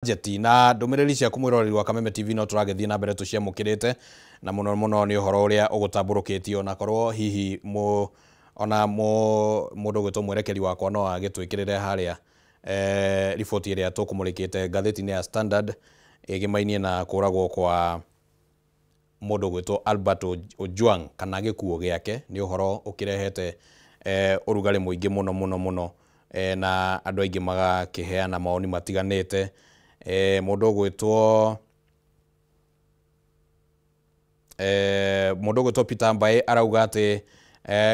Bajeti na ndũmĩrĩri ciaku mwĩroreri wa Kameme TV no tũragĩthiĩ na mbere tũciamũkĩrĩte, na mũno mũno nĩ ũhoro ũrĩa ũgũtambũrũkĩtio, na korwo hihi mũ ona mũndũ ũgwĩtwo mwerekeri wakwa no agĩtwĩkĩrĩre harĩa riboti ĩrĩa tũkũmũrĩkĩte ngathĩti-inĩ ya Standard ĩgĩmainie na kũragwo kwa mũndũ ũgwĩtwo Albert Ojwang kana gĩkuũ gĩake. Nĩ ũhoro ũkĩrehete ũrugarĩ mũingĩ mũno mũno mũno, na andũ aingĩ magakĩheana mawoni matiganĩte. Mũndũ ũgwĩtwo Peter Mbae arauga atĩ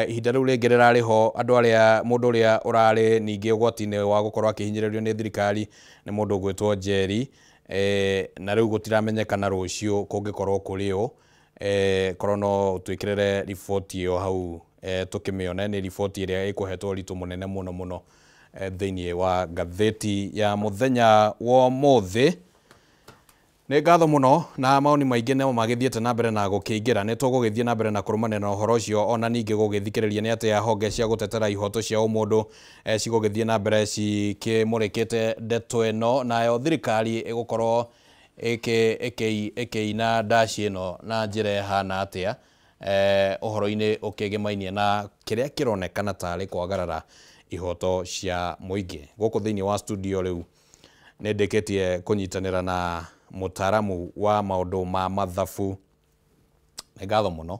ihinda rĩu rĩngĩ rĩrarĩ ho andũ arĩa mũndũ ũrĩa ũrarĩ ningĩ ũgwati-inĩ wa gũkorwo akĩhinyĩrĩrio nĩ thirikari nĩ mũndũ ũgwĩtwo Njeri, na rĩu gũtiramenyekana rũciũ kũngĩkorwo kũrĩ ũ. Korwo no twĩkĩrĩre riboti ĩyo hau, tũkĩmĩone. Nĩ riboti ĩrĩa ĩkũhetwo ũritũ mũnene mũno mũno thĩinĩ wa ngathĩti ya mũthenya wa ũmũthĩ. Nĩ ngatho mũno, na maoni maingĩ no magĩthiĩte na mbere na gũkĩingĩra. Nĩ tũgũgĩthiĩ na mbere na kũrũmanĩra na ũhoro ũcio, ona ningĩ gũgĩthikĩrĩria nĩ atĩa honge cia gũtetera ihoto cia ũmũndũ cigũgĩthiĩ na mbere cikĩmũrĩkĩte ndeto ĩno, nayo thirikari ĩgũkorwo ĩkĩina ndaci ĩno na njĩra ĩhana atĩa, ũhoro-inĩ ũkĩgĩmainie na kĩrĩa kĩronekana tarĩ kwagarara ihoto cia mũingĩ. Gũkũ thĩinĩ wa studio rĩu nĩ ndĩkĩtie kũnyitanĩra na mũtaaramu wa maũndũ ma mathabu. Nĩ ngatho mũno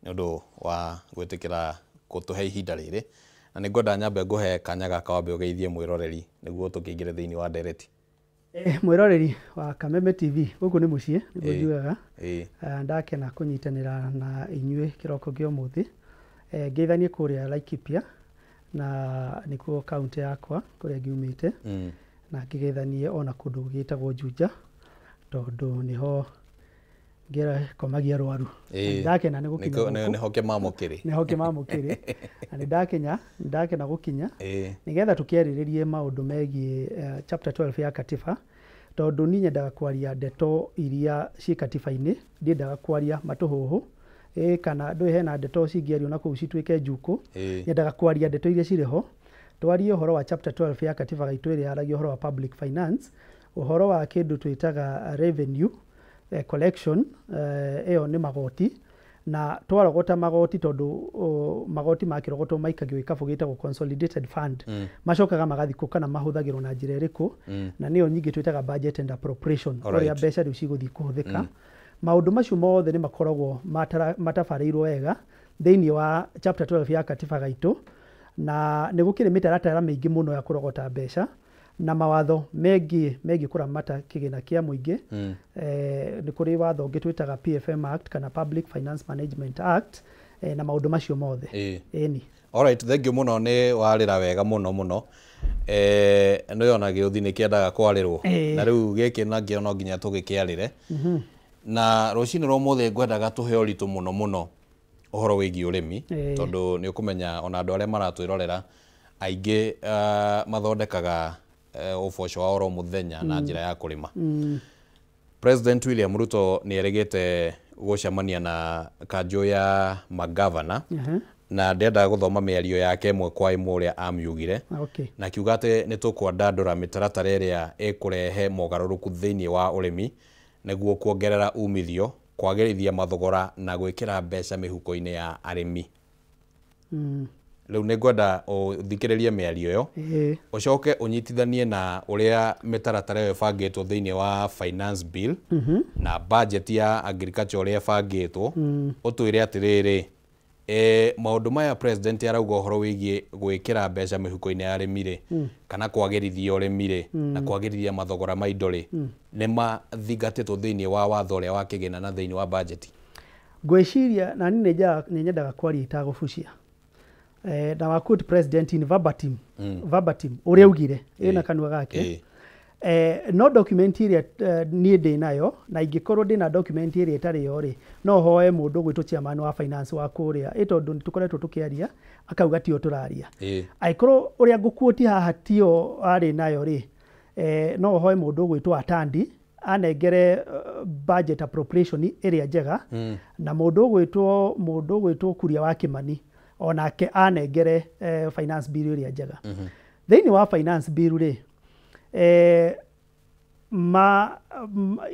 nĩ ũndũ wa gwĩtĩkĩra gũtũhe ihinda rĩrĩ, na nĩ ngwenda nyambe ngũhe kanya gaka wambe ũgeithie mwĩroreri nĩguo tũkĩingĩre thĩinĩ wa ndereti. Mwĩroreri wa Kameme TV, gũkũ nĩ mũciĩ nĩguo njugaga. Ndakena kũnyitanĩra na inyuĩ kĩroko kĩa ũmũthĩ. Ngeithanie kũrĩa Laikipia, na nĩkuo kaunti yakwa kũrĩa ngiumĩte, na ngĩgeithanie ona kũndũ gĩtagwo Juja tondũ nĩho ngĩkomagia rwaru. Ndakena nĩ gũkinya gũkũ. Nĩho kĩmamo kĩrĩ. Nĩho kĩmamo kĩrĩ, na nĩ ndakinya, nĩ ndakena gũkinya nĩgetha tũkĩarĩrĩrie maũndũ megiĩ chapter 12 ya katiba, tondũ niĩ nyendaga kwaria ndeto iria ciĩ katiba-inĩ, ndiendaga kwaria matũhũhũ, kana ndũĩ hena ndeto cingĩario na kũu cituĩke njukũ. Nyendaga kwaria ndeto iria cirĩ ho. Twarie ũhoro wa chapter 12 ya katiba gaitũ ĩrĩa yaragia ũhoro wa public finance, ũhoro wa kĩndũ twĩtaga revenue collection, ĩyo nĩ magoti, na twarogota magoti tondũ magoti makĩrogotwo maikagio gĩkabũ gĩtagwo consolidated fund, macokaga magathikwo kana mahũthagĩrwo na njĩra ĩrĩkũ, na nĩyo nyingĩ twĩtaga budget and appropriation, ũrĩa mbeca rĩu cigũthiĩ kũhũthĩka. Maũndũ macio mothe nĩ makoragwo matabarĩirwo wega thĩinĩ wa chapter 12 ya katiba gaitũ, na nĩ gũkĩrĩ mĩtaratara mĩingĩ mũno ya kũrogota mbeca na mawatho megiĩ kũramata kĩgĩna kĩa mũingĩ. Nĩ kũrĩ watho ũngĩ twĩtaga PFM Act kana Public Finance Management Act, na maũndũ macio mothe. Ĩni. Alright, thank you mũno, nĩ warĩra wega mũno mũno. Nĩ ona gĩũthi nĩ kĩendaga kwarĩrwo, na rĩu gĩkĩ nakĩo no nginya tũgĩkĩarĩre. Na rũcinĩ rwa ũmũthĩ ngwendaga tũhe ũritũ mũno mũno ũhoro wĩgiĩ ũrĩmi, tondũ nĩ ũkũmenya ona andũ arĩa maratwĩrorera aingĩ mathondekaga ũboco wa oro mũthenya na njĩra ya kũrĩma. President William Ruto nĩ erĩgĩte gũcemania na kanjũ ya magavana, na ndendaga gũthoma mĩario yake ĩmwe kwa ĩmwe ũrĩa amiugire, na kiuga atĩ nĩ tũkwandandũra mĩtaratara ĩrĩa ĩkũrehe mogarũrũku thĩinĩ wa ũrĩmi nĩguo kuongerera umithio, kwagĩrithia mathogora na gwĩkĩra mbeca mĩhuko-inĩ ya arĩmi. Rĩu nĩ ngwenda ũthikĩrĩrie mĩario ĩyo, ũcoke ũnyitithanie na ũrĩa mĩtaratara ĩyo ĩbangĩtwo thĩinĩ wa finance bill na budget ya agriculture ũrĩa ĩbangĩtwo, ũtwĩre atĩrĩrĩ, maũndũ maya president arauga ũhoro wĩgiĩ gwĩkĩra mbeca mĩhuko-inĩ ya arĩmi rĩ, kana kwagĩrithia ũrĩmi rĩ, na kwagĩrithia mathogora ma indo rĩ, nĩ mathingatĩtwo thĩinĩ wa watho ũrĩa wa kĩgĩna na thĩinĩ wa budget? Ngwĩciria na niĩ nĩ nyendaga kwaria itagũbucia. Na wa quote president in verbatim, verbatim ũrĩa augire ĩna kanua gake. No document ĩrĩa niĩ ndĩ nayo, na ingĩkorwo ndĩna document ĩrĩa ĩtarĩ yo rĩ, no hoe mũndũ ũgwĩtwo chairman wa finance wa kũrĩa, ĩ tondũ nĩ tũkoretwo tũkĩaria akauga tio tũraria. Angĩkorwo ũrĩa ngũkuoti haha tio arĩ nayo rĩ, no hoe mũndũ ũgwĩtwo Atandi anengere budget appropriation ĩrĩa njega, na mũndũ ũgwĩtwo Kuria wa Kimani onake anengere finance bill ĩrĩa njega. Thĩinĩ wa finance bill rĩ,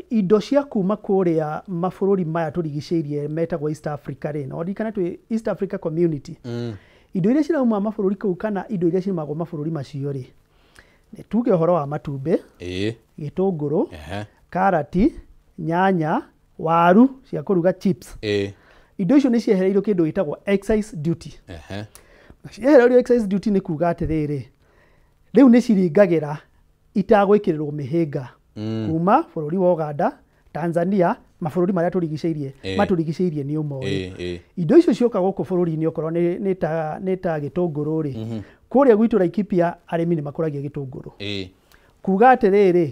Indo cia kuma kũrĩa mabũrũri maya tũrigicĩirie metagwo East Africa rĩ, na ũririkane twĩ East Africa Community. Indo iria cirauma mabũrũri kũu kana indo iria cirĩmagwo mabũrũri macio rĩ, nĩ tuge ũhoro wa matumbĩ, gĩtũngũrũ, karati, nyanya, waru cia kũruga chips. Indo icio nĩ ciehereirio kĩndũ gĩtagwo excise duty. Na ciehereirio excise duty nĩ kuga atĩrĩrĩ, rĩu nĩ ciringagĩra itagwĩkĩrĩrwo mĩhĩnga kuma bũrũri wa Uganda, Tanzania, mabũrũri marĩa tũrigicĩirie, matũrigicĩirie nĩ ũmoĩ. Indo icio cioka gũkũ bũrũri-inĩ okorwo nĩ ta gĩtũngũrũ rĩ, kũrĩa gwitũ Laikipia arĩmi nĩ makũragia gĩtũngũrũ. Kuga atĩrĩrĩ,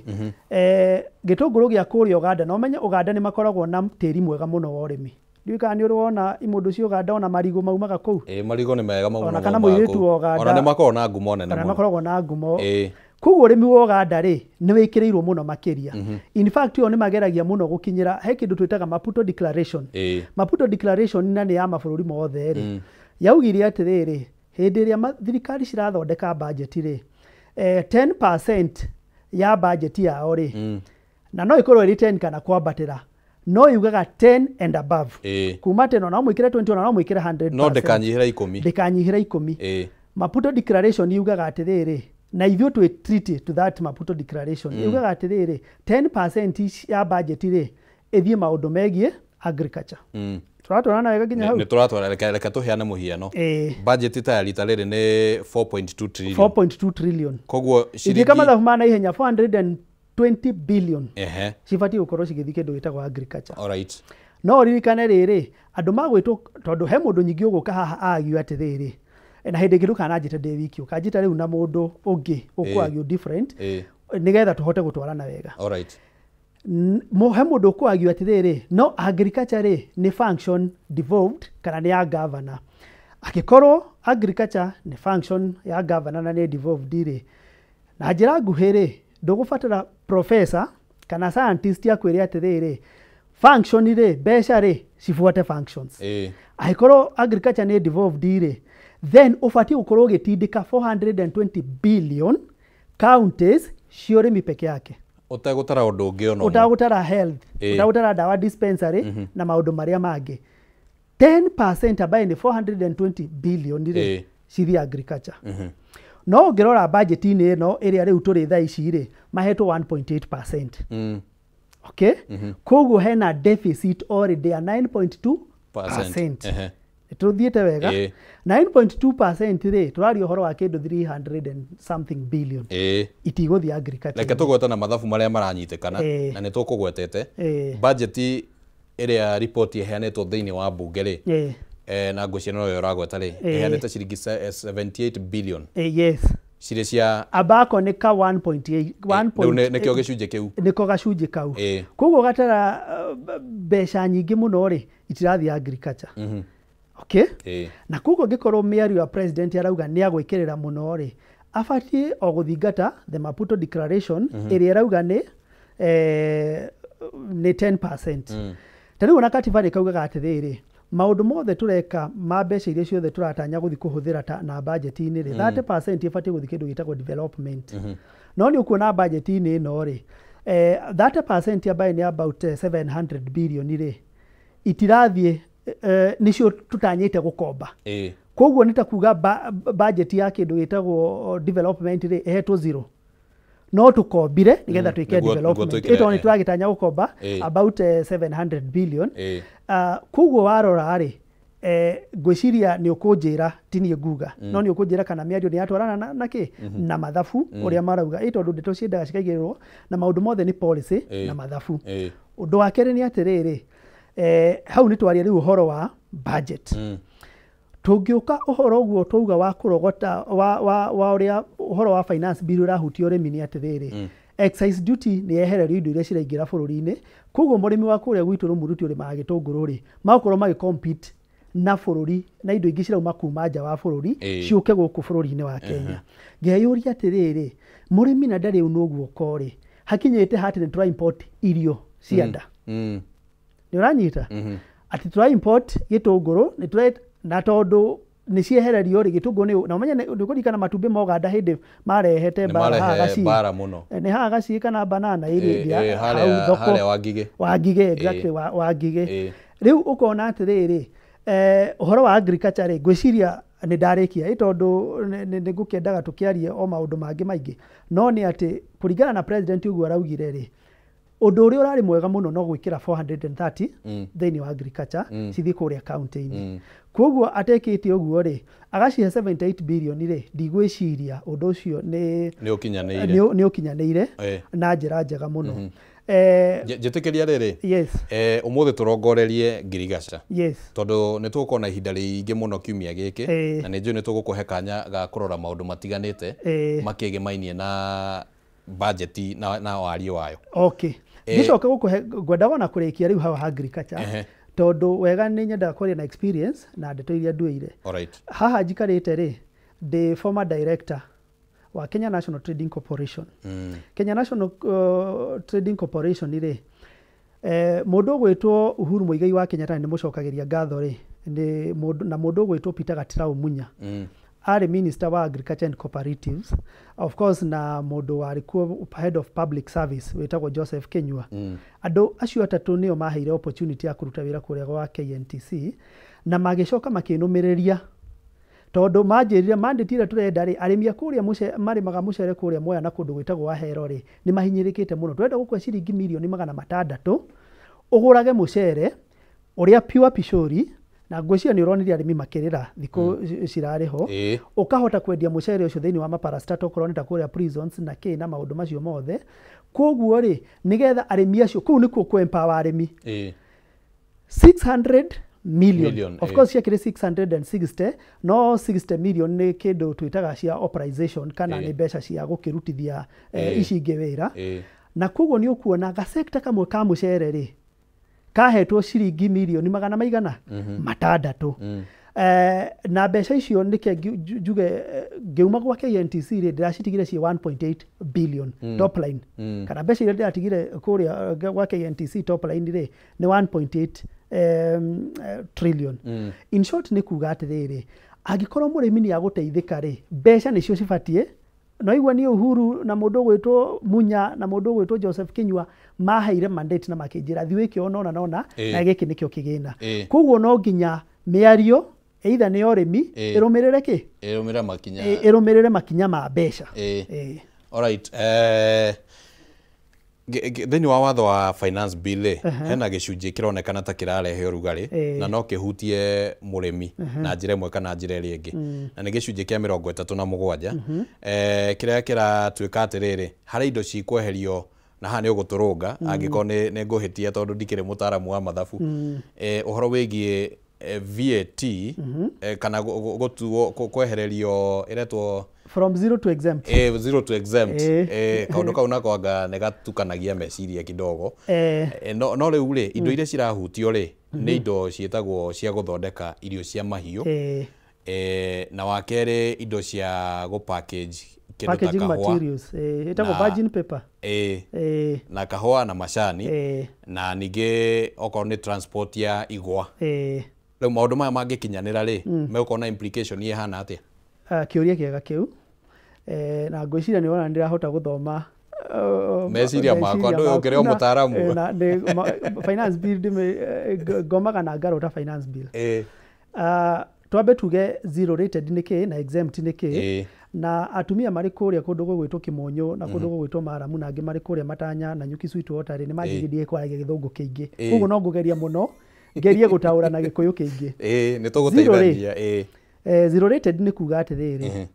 gĩtũngũrũ gĩa kũrĩa Uganda, na ũmenye Uganda nĩ makoragwo na tĩri mwega mũno wa ũrĩmi. Ndiũĩ kana nĩ ũrĩ wona imũndũ cia Uganda ona marigũ maumaga kũu. Marigũ nĩ mega maumaga Ona kana mũirĩtu wa Uganda. Ona nĩ makoragwo na ngumo nene Kana mũno. makoragwo na ngumo. Koguo ũrĩmi wa Uganda rĩ, nĩ wĩkĩrĩirwo mũno makĩria. In fact, o nĩ mageragia mũno gũkinyĩra he kĩndũ twĩtaga Maputo Declaration. Maputo Declaration na nĩ ya mabũrũri mothe rĩ. Yaugire atĩrĩrĩ, hĩndĩ ĩrĩa thirikari cirathondeka budget rĩ, 10% ya budget yao rĩ, na no ĩkorwo ĩrĩ 10 kana kwambatĩra, no yugaga 10 and above. Kuma 10 ona no mwĩkĩre 20 ona no mwĩkĩre 100%. No ndĩkanyihĩre 10. Ndĩkanyihĩre 10. Maputo Declaration yugaga atĩrĩrĩ, na ithuĩ twĩ treaty to that Maputo Declaration. Yugaga atĩrĩrĩ, 10% ya budget rĩ, ĩthiĩ maũndũ megiĩ agriculture. Tũratwarana wega nginya hau? Nĩ tũratwarana, reke tũheane mũhiano. Budget ta ya rita rĩrĩ nĩ 4.2 trillion. 4.2 trillion. Koguo ciringi ingĩka mathabu ma naihenya 420 billion. Cibatiĩ gũkorwo cigĩthiĩ kĩndũ gĩtagwo agriculture. Alright. No ũririkane rĩrĩ, andũ magwĩtwo tondũ he mũndũ nyingĩ ũgũka haha argue atĩrĩrĩ, na hĩndĩ ĩngĩ ndũkananjĩte ndĩ wiki, ũkanjĩta rĩu na mũndũ ũngĩ ũkũ-argue different, nĩgetha tũhote gũtwarana wega. Alright. He mũndũ ũkũ-argue atĩrĩrĩ, no agriculture rĩ nĩ function devolved kana nĩ ya governor. Angĩkorwo agriculture nĩ function ya governor na nĩ devolved rĩ, na njĩra nguhĩ rĩ, ndũgũbatara professor kana scientist akwĩre atĩrĩrĩ, function rĩ, mbeca rĩ, cibuate functions. Angĩkorwo agriculture nĩ devolved rĩ, then ũbatiĩ gũkorwo ũgĩtindĩka 420 billion counties cia ũrĩmi peke yake. Ũtegũtara ũndũ ũngĩ ona ũmwe. Ũtagũtara health, ũtagũtara ndawa dispensary na maũndũ marĩa mangĩ. 10% ambaye nĩ 420 billion rĩ, cithiĩ agriculture. No ũngĩrora budget-inĩ ĩno ĩrĩa rĩu tũrĩ thaa ici rĩ, mahetwo 1.8%. Okay? Koguo hena deficit already ya 9.2%. Tũthiĩte wega. 9.2% rĩ, tũraria ũhoro wa kĩndũ 300 and something billion. Itigũthiĩ agriculture. Reke tũgwete na mathabu marĩa maranyitĩkana, na nĩ tũkũgwetete. Budget ĩrĩa report ĩheanĩtwo thĩinĩ wa mbunge rĩ, na ngwĩciria noyo ũragweta rĩ, ĩheanĩte ciringi 78 billion. Yes. Cirĩ cia abako nĩ ka 1.8, 1. Nĩkĩo gĩcunjĩ kĩu. Nĩko gacunjĩ kau. Koguo gatara mbeca nyingĩ mũno rĩ, itirathiĩ agriculture. Okay? Na koguo ngĩkorwo mĩario ya president arauga nĩ agwĩkĩrĩra mũno rĩ, abatiĩ o gũthingata the Maputo Declaration ĩrĩa ĩrauga nĩ 10%. Ta rĩu ona katiba nĩ kaugaga atĩrĩrĩ, maũndũ mothe tũreka ma mbeca iria ciothe tũratanya gũthiĩ kũhũthĩra na budget-inĩ rĩ, 30% ĩbatiĩ gũthiĩ kĩndũ gĩtagwo development. No nĩ ũkuona budget-inĩ ĩno rĩ, 30% ambayo nĩ about 700 billion rĩ, itirathiĩ nĩcio tũtanyĩte gũkomba. Koguo nĩ ta kuga budget ya kĩndũ gĩtagwo development rĩ, ĩhetwo zero. No tũkombire nĩgetha twĩke development. Ĩtondũ nĩ tũragĩtanya gũkomba about 700 billion. Koguo warora rĩ, ngwĩciria nĩ ũkũnjĩra, ti niĩ nguga, no nĩ ũkũnjĩra kana mĩario nĩ yatwarana na kĩ na mathabu ũrĩa marauga, tondũ ndeto ciendaga cikaigĩrĩrwo na maũndũ mothe nĩ policy na mathabu. Ũndũ wa kerĩ nĩ atĩrĩrĩ, hau nĩ twaria rĩu ũhoro wa budget. Tũngĩũka ũhoro ũguo twauga wa kũrogota wa ũrĩa ũhoro wa finance bill ũrahutia ũrĩmi nĩ atĩrĩrĩ, excise duty nĩ yehererio indo iria ciraingĩra bũrũri-inĩ. Koguo mũrĩmi wa kũrĩa gwitũ Rũmũruti ũrĩmaga gĩtũngũrũ rĩ, magũkorwo magĩ compete na bũrũri na indo ingĩ cirauma kuma nja wa bũrũri ciũke gũkũ bũrũri-inĩ wa Kenya. Ngeyũria atĩrĩrĩ, mũrĩmi na ndarĩ ũnwo guoko rĩ, hakinyĩte hatĩ nĩ tũra import irio cia nda. Nĩ ũranyita? Atĩ tũra import gĩtũngũrũ, nĩ tũra na tondũ nĩ ciehererio rĩ gĩtũngũrũ nĩ na ũmenye ndũkũririkana matumbĩ ma Ũganda hĩndĩ marehete Nĩ mbara haha marehe Gacii. mbara mũno. Nĩ haha Gacii kana banana ĩrĩa Ĩ, hau harĩa thoko harĩa Wangigĩ. Wangigĩ exactly Wangigĩ. Ĩ. Rĩu ũkona atĩrĩrĩ, ũhoro wa agriculture rĩ, ngwĩciria nĩ ndarĩkia ĩ tondũ nĩ ngũkĩendaga tũkĩarie o maũndũ mangĩ maingĩ, no nĩ atĩ kũringana na president ũguo araugire rĩ, ũndũ ũrĩa ũrarĩ mwega mũno no gwĩkĩra 430 thĩinĩ wa agriculture cithiĩ kũrĩa county-inĩ. Koguo atekĩte ũguo rĩ, agacihe 78 billion rĩ, ndigwĩciria ũndũ ũcio nĩ Nĩ ũkinyanĩire. nĩ ũkinyanĩire na njĩra njega mũno. Njĩtĩkĩria rĩrĩ, Yes. Ũmũthĩ tũrongorerie ngirigaca. Yes. Tondũ nĩ tũgũkorwo na ihinda rĩingĩ mũno kiumia gĩkĩ, na nĩ njũĩ nĩ tũgũkũhe kanya ga kũrora maũndũ matiganĩte makĩgĩmainie na bajeti na wariĩ wayo. Okay. Ngĩcoka gũkũhe ngwendaga ona kũrĩkia rĩu haha agriculture, tondũ wega nĩ nyendaga kwaria na experience na ndeto iria nduĩire. Alright. Haha njikarĩte rĩ, ndĩ former director wa Kenya National Trading Corporation. Kenya National Trading Corporation rĩ, mũndũ ũgwĩtwo Uhuru Muigai wa Kenyatta nĩ mũcokagĩria ngatho rĩ, nĩ mũndũ na mũndũ ũgwĩtwo Peter Gatirau Munya. Arĩ minister wa agriculture and cooperatives, of course, na mũndũ warĩ kuo head of public service wĩtagwo Joseph Kinyua. Andũ acio atatũ nĩo maheire opportunity ya kũruta wĩra kũrĩa gwa KNTC, na magĩcoka makĩnũmĩrĩria tondũ manjĩrire mandate ĩrĩa tũrenda rĩ, arĩmi a kũrĩa marĩmaga mũcere kũrĩa Mwea na kũndũ gwĩtagwo Wahero rĩ, nĩ mahinyĩrĩkĩte mũno. Tũrenda gũkũhe ciringi mirioni 600 ũgũrage mũcere ũrĩa pure pishori, na ngwĩciria nĩ ũronire arĩmi makĩrĩra thikũ cirarĩ ho. Ũkahota kwendia mũcere ũcio thĩinĩ wa maparastatal okorwo nĩ ta kũrĩa prisons na kĩ na maũndũ macio mothe. Koguo rĩ, nĩgetha arĩmi acio, kũu nĩkuo kũ empower arĩmi. 600 million, Million, of course ciakĩrĩ 660, no 60 million nĩ kĩndũ twĩtaga cia authorization kana nĩ mbeca cia gũkĩrutithia ici ingĩ wĩra. Na koguo nĩ ũkuona gasekta kamwe ka mũcere rĩ, kahetwo ciringi mirioni magana maigana matandatũ. Na mbeca icio nĩke njuge, ngĩuma gwa KNTC rĩ, ndĩracitigire ciĩ 1.8 billion top line, kana mbeca iria ndĩratigire kũrĩa gwa KNTC top line rĩ, nĩ 1.8 trillion. In short nĩ kuga atĩrĩrĩ, angĩkorwo mũrĩmi nĩ agũteithĩka rĩ, mbeca nĩcio cibatiĩ no igua nĩ Uhuru na mũndũ ũgwĩtwo Munya na mũndũ ũgwĩtwo Joseph Kinyua maheire mandate na makĩnjĩra thiĩ wĩke ona ona na ona na gĩkĩ nĩkĩo kĩgĩna. Koguo no nginya mĩario either nĩ ya ũrĩmi ĩrũmĩrĩre kĩ Ĩrũmĩrĩre makinya. Ĩrũmĩrĩre makinya ma mbeca. Alright. Thĩinĩ wa watho wa finance bill rĩ, hena gĩcunjĩ kĩronekana ta kĩrarehe ũrugarĩ na no kĩhutie mũrĩmi na njĩra ĩmwe kana njĩra ĩrĩa ĩngĩ, na nĩ gĩcunjĩ kĩa 37, kĩrĩa kĩratuĩka atĩrĩrĩ, harĩ indo cikweherio, na haha nĩ ũgũtũrũnga angĩkorwo nĩ ngũhĩtia tondũ ndikĩrĩ mũtaaramu wa mathabu, ũhoro wĩgiĩ VAT, kana gũtuo kwehererio ĩretwo from zero to exempt. Zero to exempt. Kaũndũ kau nako anga nĩ gatukanagia meciria kidogo. No rĩu rĩ, indo iria cirahutio rĩ, nĩ indo ciĩtagwo cia gũthondeka irio cia mahiũ, na wa kerĩ indo cia gũ package kĩndũ ta packaging kahũa materials, ĩtagwo virgin paper. Na kahũa na macani, na ningĩ okorwo nĩ transport ya igwa. Rĩu maũndũ maya mangĩkinyanĩra rĩ, megũkorwo na implication ĩhana atĩa? Ah, kĩũria kĩega kĩu, na ngwĩciria nĩ wona ndĩrahota gũthoma Meciria makwa, ndũĩ ũkĩrĩ o mũtaaramu. Na finance bill ngomaga na ngarota finance bill. Ah, twambe tuge zero rated nĩ kĩ na exempt nĩ kĩ. Na atumia marĩ kũrĩa kũndũ gũgwĩtwo Kĩmũnyũ na kũndũ gũgwĩtwo Maramu na angĩ marĩ kũrĩa Matanya na Nyuki Sweetwater rĩ, nĩ manjĩrĩirie kwaragia gĩthũngũ kĩingĩ. Koguo no ngũgeria mũno ngerie gũtaũra na gĩkũyũ kĩingĩ. Nĩ tũgũteithania. Zero rated nĩ kuga atĩrĩrĩ,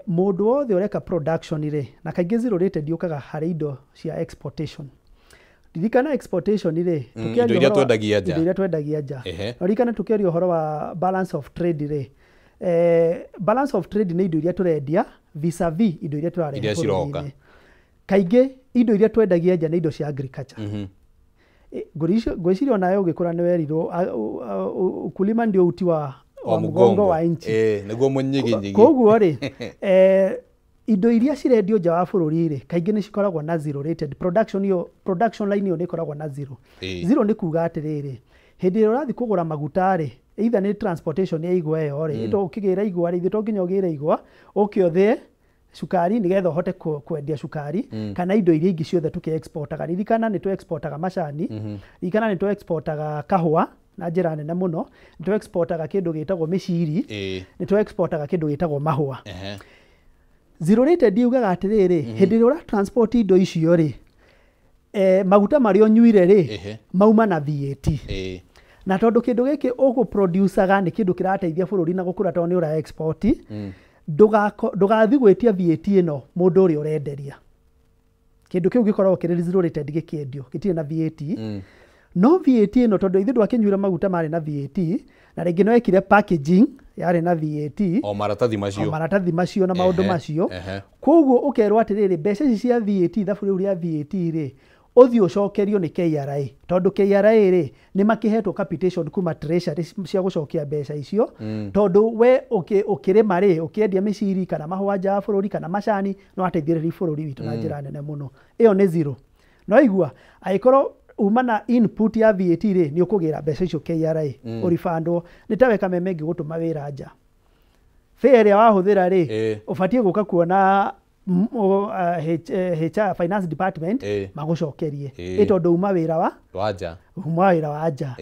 mũndũ wothe ũreka production rĩ, na kaingĩ zero rated yũkaga harĩ indo cia exportation. Ririkana exportation rĩ, tũkĩaria Indo iria ũhoro wa- twendagia nja. Indo iria twendagia nja. Na ririkana tũkĩaria ũhoro wa balance of trade rĩ, balance of trade nĩ indo iria tũrendia vis-a-vis indo iria tũrarehe Iria ciroka. bũrũri-inĩ. Kaingĩ indo iria twendagia nja nĩ indo cia agriculture. Ngwĩciria onawe ũgĩkũra nĩ werirwo ukulima ndio uti wa mgongo wa nchi. Nĩguo mũnyiginyigi. Koguo rĩ, indo iria cirendio nja wa bũrũri rĩ, kaingĩ nĩ cikoragwo na zero rated production. Ĩyo production line ĩyo nĩ ĩkoragwo na zero. Zero nĩ kuga atĩrĩrĩ, hĩndĩ ĩrĩa ũrathiĩ kũgũra maguta rĩ, Either nĩ transportation ya igwa ĩyo rĩ, ũkĩgĩra igwa rĩ, ithuĩ to nginya ũgĩre igwa ũke ũthĩe cukari nĩgetha ũhote kwendia cukari kana indo iria ingĩ ciothe tũkĩ-exportaga. Ririkana nĩ tũ-exportaga macani, ririkana nĩ tũ-exportaga kahũa na njĩra nene mũno, nĩ tũ-exportaga kĩndũ gĩtagwo mĩciri, nĩ tũ-exportaga kĩndũ gĩtagwo mahũa. Zero rated yugaga atĩrĩrĩ, hĩndĩ ĩrĩa ũra transport indo icio rĩ, maguta marĩa ũnyuire rĩ, mauma na VAT. Na tondũ kĩndũ gĩkĩ ũgũ-producaga nĩ kĩndũ kĩrateithia bũrũri na gũkũra tondũ nĩ ũra export, ndũgathiĩ gwĩtia VAT ĩno mũndũ ũrĩa ũrenderia. Kĩndũ kĩu gĩkoragwo kĩrĩ zero rated gĩkĩendio, gĩtirĩ na VAT. No VAT ĩno tondũ ithuĩ ndwakĩnyuire maguta marĩ na VAT, na rĩngĩ no ekire packaging yarĩ na VAT, o maratathi macio, o maratathi macio na maũndũ macio. Koguo ũkerwo atĩrĩrĩ, mbeca ici cia VAT, ithabu rĩu rĩa VAT rĩ, ũthiĩ ũcokerio nĩ KRA, tondũ KRA rĩ nĩ makĩhetwo capitation kuma treasury cia gũcokia mbeca icio, tondũ we ũkĩrĩma rĩ, ũkĩendia mĩciri kana mahũa nja wa bũrũri kana macani, no ateithĩrĩrie bũrũri witũ na njĩra nene mũno. Ĩyo nĩ zero. No igua angĩkorwo uma na input ya VAT rĩ, nĩ ũkũgĩra mbeca icio KRA, ũribandwo. Nĩ ta we Kameme ngĩgũtũma wĩra nja, fare ĩrĩa wahũthĩra rĩ, ũbatiĩ gũka kuona HR finance department magũcokerie, ĩ tondũ uma wĩra wa nja, uma wĩra wa nja.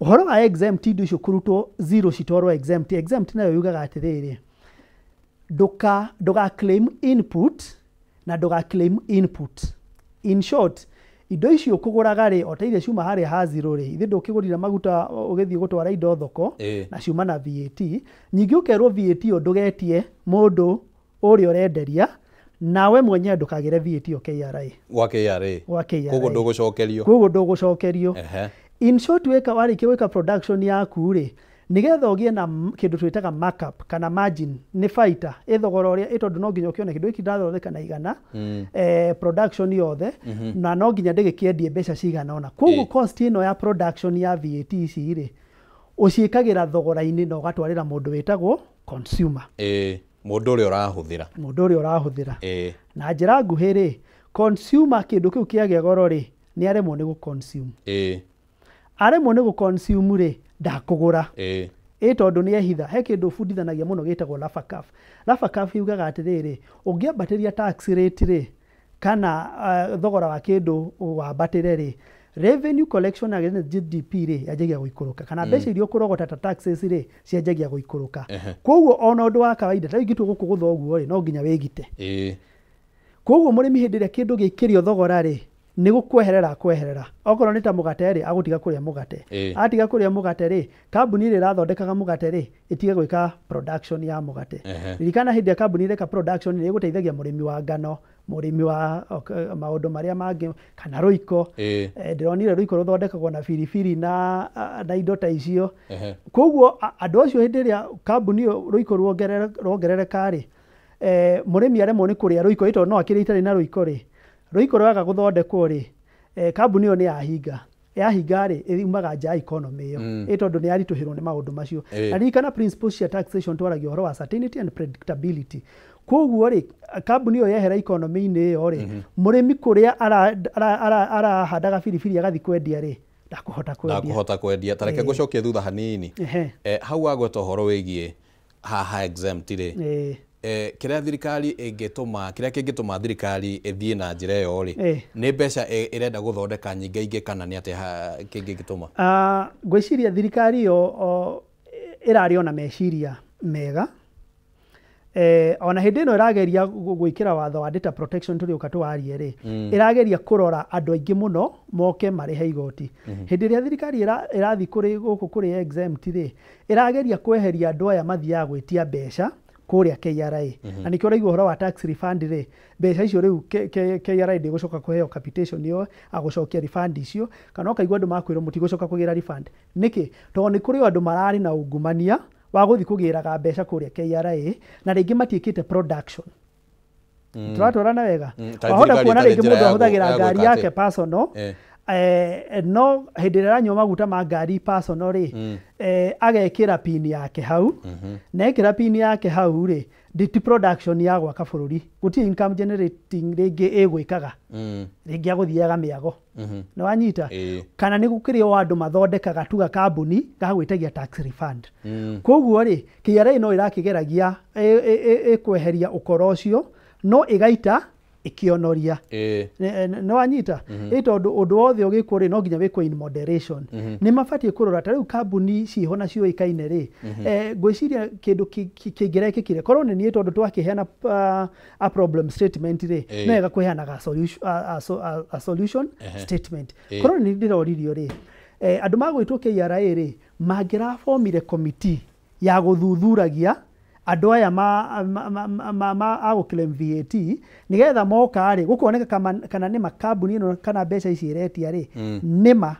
Ũhoro wa exempt, indo icio kũrutwo zero citwarwo exempt. Exempt nayo yugaga atĩrĩrĩ, ndũga claim input na ndũga claim input. In short, indo icio ũkũgũraga rĩ, o ta iria ciuma harĩa ha zero rĩ, ithuĩ ndũkĩgũrire maguta ũgĩthiĩ gũtwara indo thoko na ciuma na VAT. Ningĩ ũkerwo VAT ĩyo ndũgetie mũndũ ũrĩa ũrenderia, nawe mwenyewe ndũkagĩre VAT ĩyo KRA. Gwa KRA. Gwa KRA. Koguo ndũgũcokerio. Koguo ndũgũcokerio. In short, weka warĩkia gwĩka production yaku rĩ, nĩgetha ũgĩe na kĩndũ twĩtaga markup kana margin, nĩ baita ĩ thogora ũrĩa, ĩ tondũ no nginya ũkĩone kĩndũ gĩkĩ ndathondeka na igana, production yothe, na no nginya ndĩgĩkĩendie mbeca cigana ũna. Koguo cost ĩno ya production ya VAT ici rĩ, ũciĩkagĩra thogora-inĩ na ũgatwarĩra mũndũ wĩtagwo consumer. Mũndũ ũrĩa ũrahũthĩra. Mũndũ ũrĩa ũrahũthĩra. Na njĩra nguhĩ rĩ, consumer kĩndũ kĩu kĩagĩa goro rĩ, nĩ aremwo nĩ gũ-consume. Aremwo nĩ gũ-consume rĩ, ndakũgũra. Ĩ tondũ nĩ ehitha. He kĩndũ bundithanagia mũno gĩtagwo Laffer curve. Laffer curve yugaga atĩrĩrĩ, ũngĩambatĩria tax rate rĩ, kana thogora wa kĩndũ wambatĩre rĩ, revenue collection against GDP rĩ yanjagia gũikũrũka, kana mbeca iria ũkũrogota ta taxes rĩ cianjagia gũikũrũka. Koguo ona ũndũ wa kawaida ta ingĩtua gũkũgũtha ũguo rĩ, no nginya wĩgite. Koguo mũrĩmi hĩndĩ ĩrĩa kĩndũ gĩkĩrio thogora rĩ, nĩ gũkweherera akweherera. Okorwo nĩ ta mũgate rĩ, agũtiga kũrĩa mũgate. Atiga kũrĩa mũgate rĩ, kambuni ĩrĩa ĩrathondekaga mũgate rĩ, ĩtige gwĩka production ya mũgate. Ririkana hĩndĩ ĩrĩa kambuni ĩreka production nĩ ĩgũteithagia mũrĩmi wa ngano, mũrĩmi wa maũndũ marĩa mangĩ, kana rũiko. Ndĩronire rũiko rũthondekagwo na biribiri na indo ta icio. Koguo andũ acio hĩndĩ ĩrĩa kambuni ĩyo rũiko ruongerereka rĩ, mũrĩmi aremwo nĩ kũrĩa rũiko, tondũ no akĩrĩa itarĩ na rũiko rĩ, rũiko rwaga gũthondekwo rĩ, kambuni ĩyo nĩ yahinga. Yahinga rĩ, ĩumaga nja ya economy ĩyo, ĩ tondũ nĩ yaritũhĩrwo nĩ maũndũ macio. Na ririkana principles cia taxation twaragia ũhoro wa certainty and predictability. Koguo rĩ, kambuni ĩyo yehera economy-inĩ ĩyo rĩ, mũrĩmi kũrĩa arahandaga biribiri agathiĩ kwendia rĩ, ndakũhota kwendia. Ndakũhota kwendia. Ta reke ngũcokie thutha hanini. Hau wagweta ũhoro wĩgiĩ haha exempt rĩ, kĩrĩa thirikari ĩngĩtũma, kĩrĩa kĩngĩtũma thirikari ĩthiĩ na njĩra ĩyo rĩ, nĩ mbeca ĩrenda gũthondeka nyingaingĩ kana nĩ atĩa kĩngĩtũma? Ngwĩciria thirikari ĩyo ĩrarĩ ona meciria mega. Ona hĩndĩ ĩno ĩrageria gwĩkĩra watho wa data protection tũrĩũka tũwarie rĩ, ĩrageria kũrora andũ aingĩ mũno moke marĩhe igoti. Hĩndĩ ĩrĩa thirikari ĩrathiĩ kũrĩ gũkũ kũrĩ exempt rĩ, ĩrageria kweheria andũ aya mathiaga gwĩtia mbeca kũrĩa KRA. Na nĩkĩo ũraigua ũhoro wa tax refund rĩ, mbeca icio rĩu KRA ndĩgũcoka kũheo capitation ĩyo agũcokia refund icio, kana ũkaigua andũ makwĩrwo mũtigũcoka kũgĩra refund. Nĩkĩ? Tondũ nĩ kũrĩ andũ mararĩ na ungumania wa gũthiĩ kũgĩraga mbeca kũrĩa KRA na rĩngĩ matiĩkĩte production. Tũratwarana wega? Wahota kuona rĩngĩ mũndũ ahũthagĩra ngari yake personal, no hĩndĩ ĩrĩa aranyua maguta ma ngari personal rĩ, agekĩra pin yake hau, na ekĩra pin yake hau rĩ, Ti production ya gwaka bũrũri, gũtirĩ income generating rĩngĩ ĩgwĩkaga, rĩngĩ agũthiaga mĩago. Nĩ wanyita? Kana nĩ gũkĩrĩ o andũ mathondekaga tuga kambuni gagwĩtagia tax refund. Koguo rĩ, KRA no ĩrakĩgeragia ĩkweheria ũkora ũcio, no ĩgaita ĩkĩonoria. Nĩ wanyita? Ĩ tondũ ũndũ wothe ũgĩkwo rĩ, no nginya wĩkwo in moderation. Nĩ mabatiĩ kũrora ta rĩu kambuni ciĩho na ciũĩkaine rĩ, ngwĩciria kĩndũ kĩngĩrekĩkire korwo nĩ niĩ, tondũ twakĩheana a problem statement rĩ, no wega kũheanaga a solution statement. Korwo nĩ ndĩroririo rĩ, andũ magwĩtwo KRA rĩ, mangĩrabomire committee ya gũthuthuragia andũ aya ma a gũ claim VAT, nĩgetha moka rĩ, gũkoneka kana nĩ makambuni ĩno kana mbeca ici ĩretia rĩ, nĩma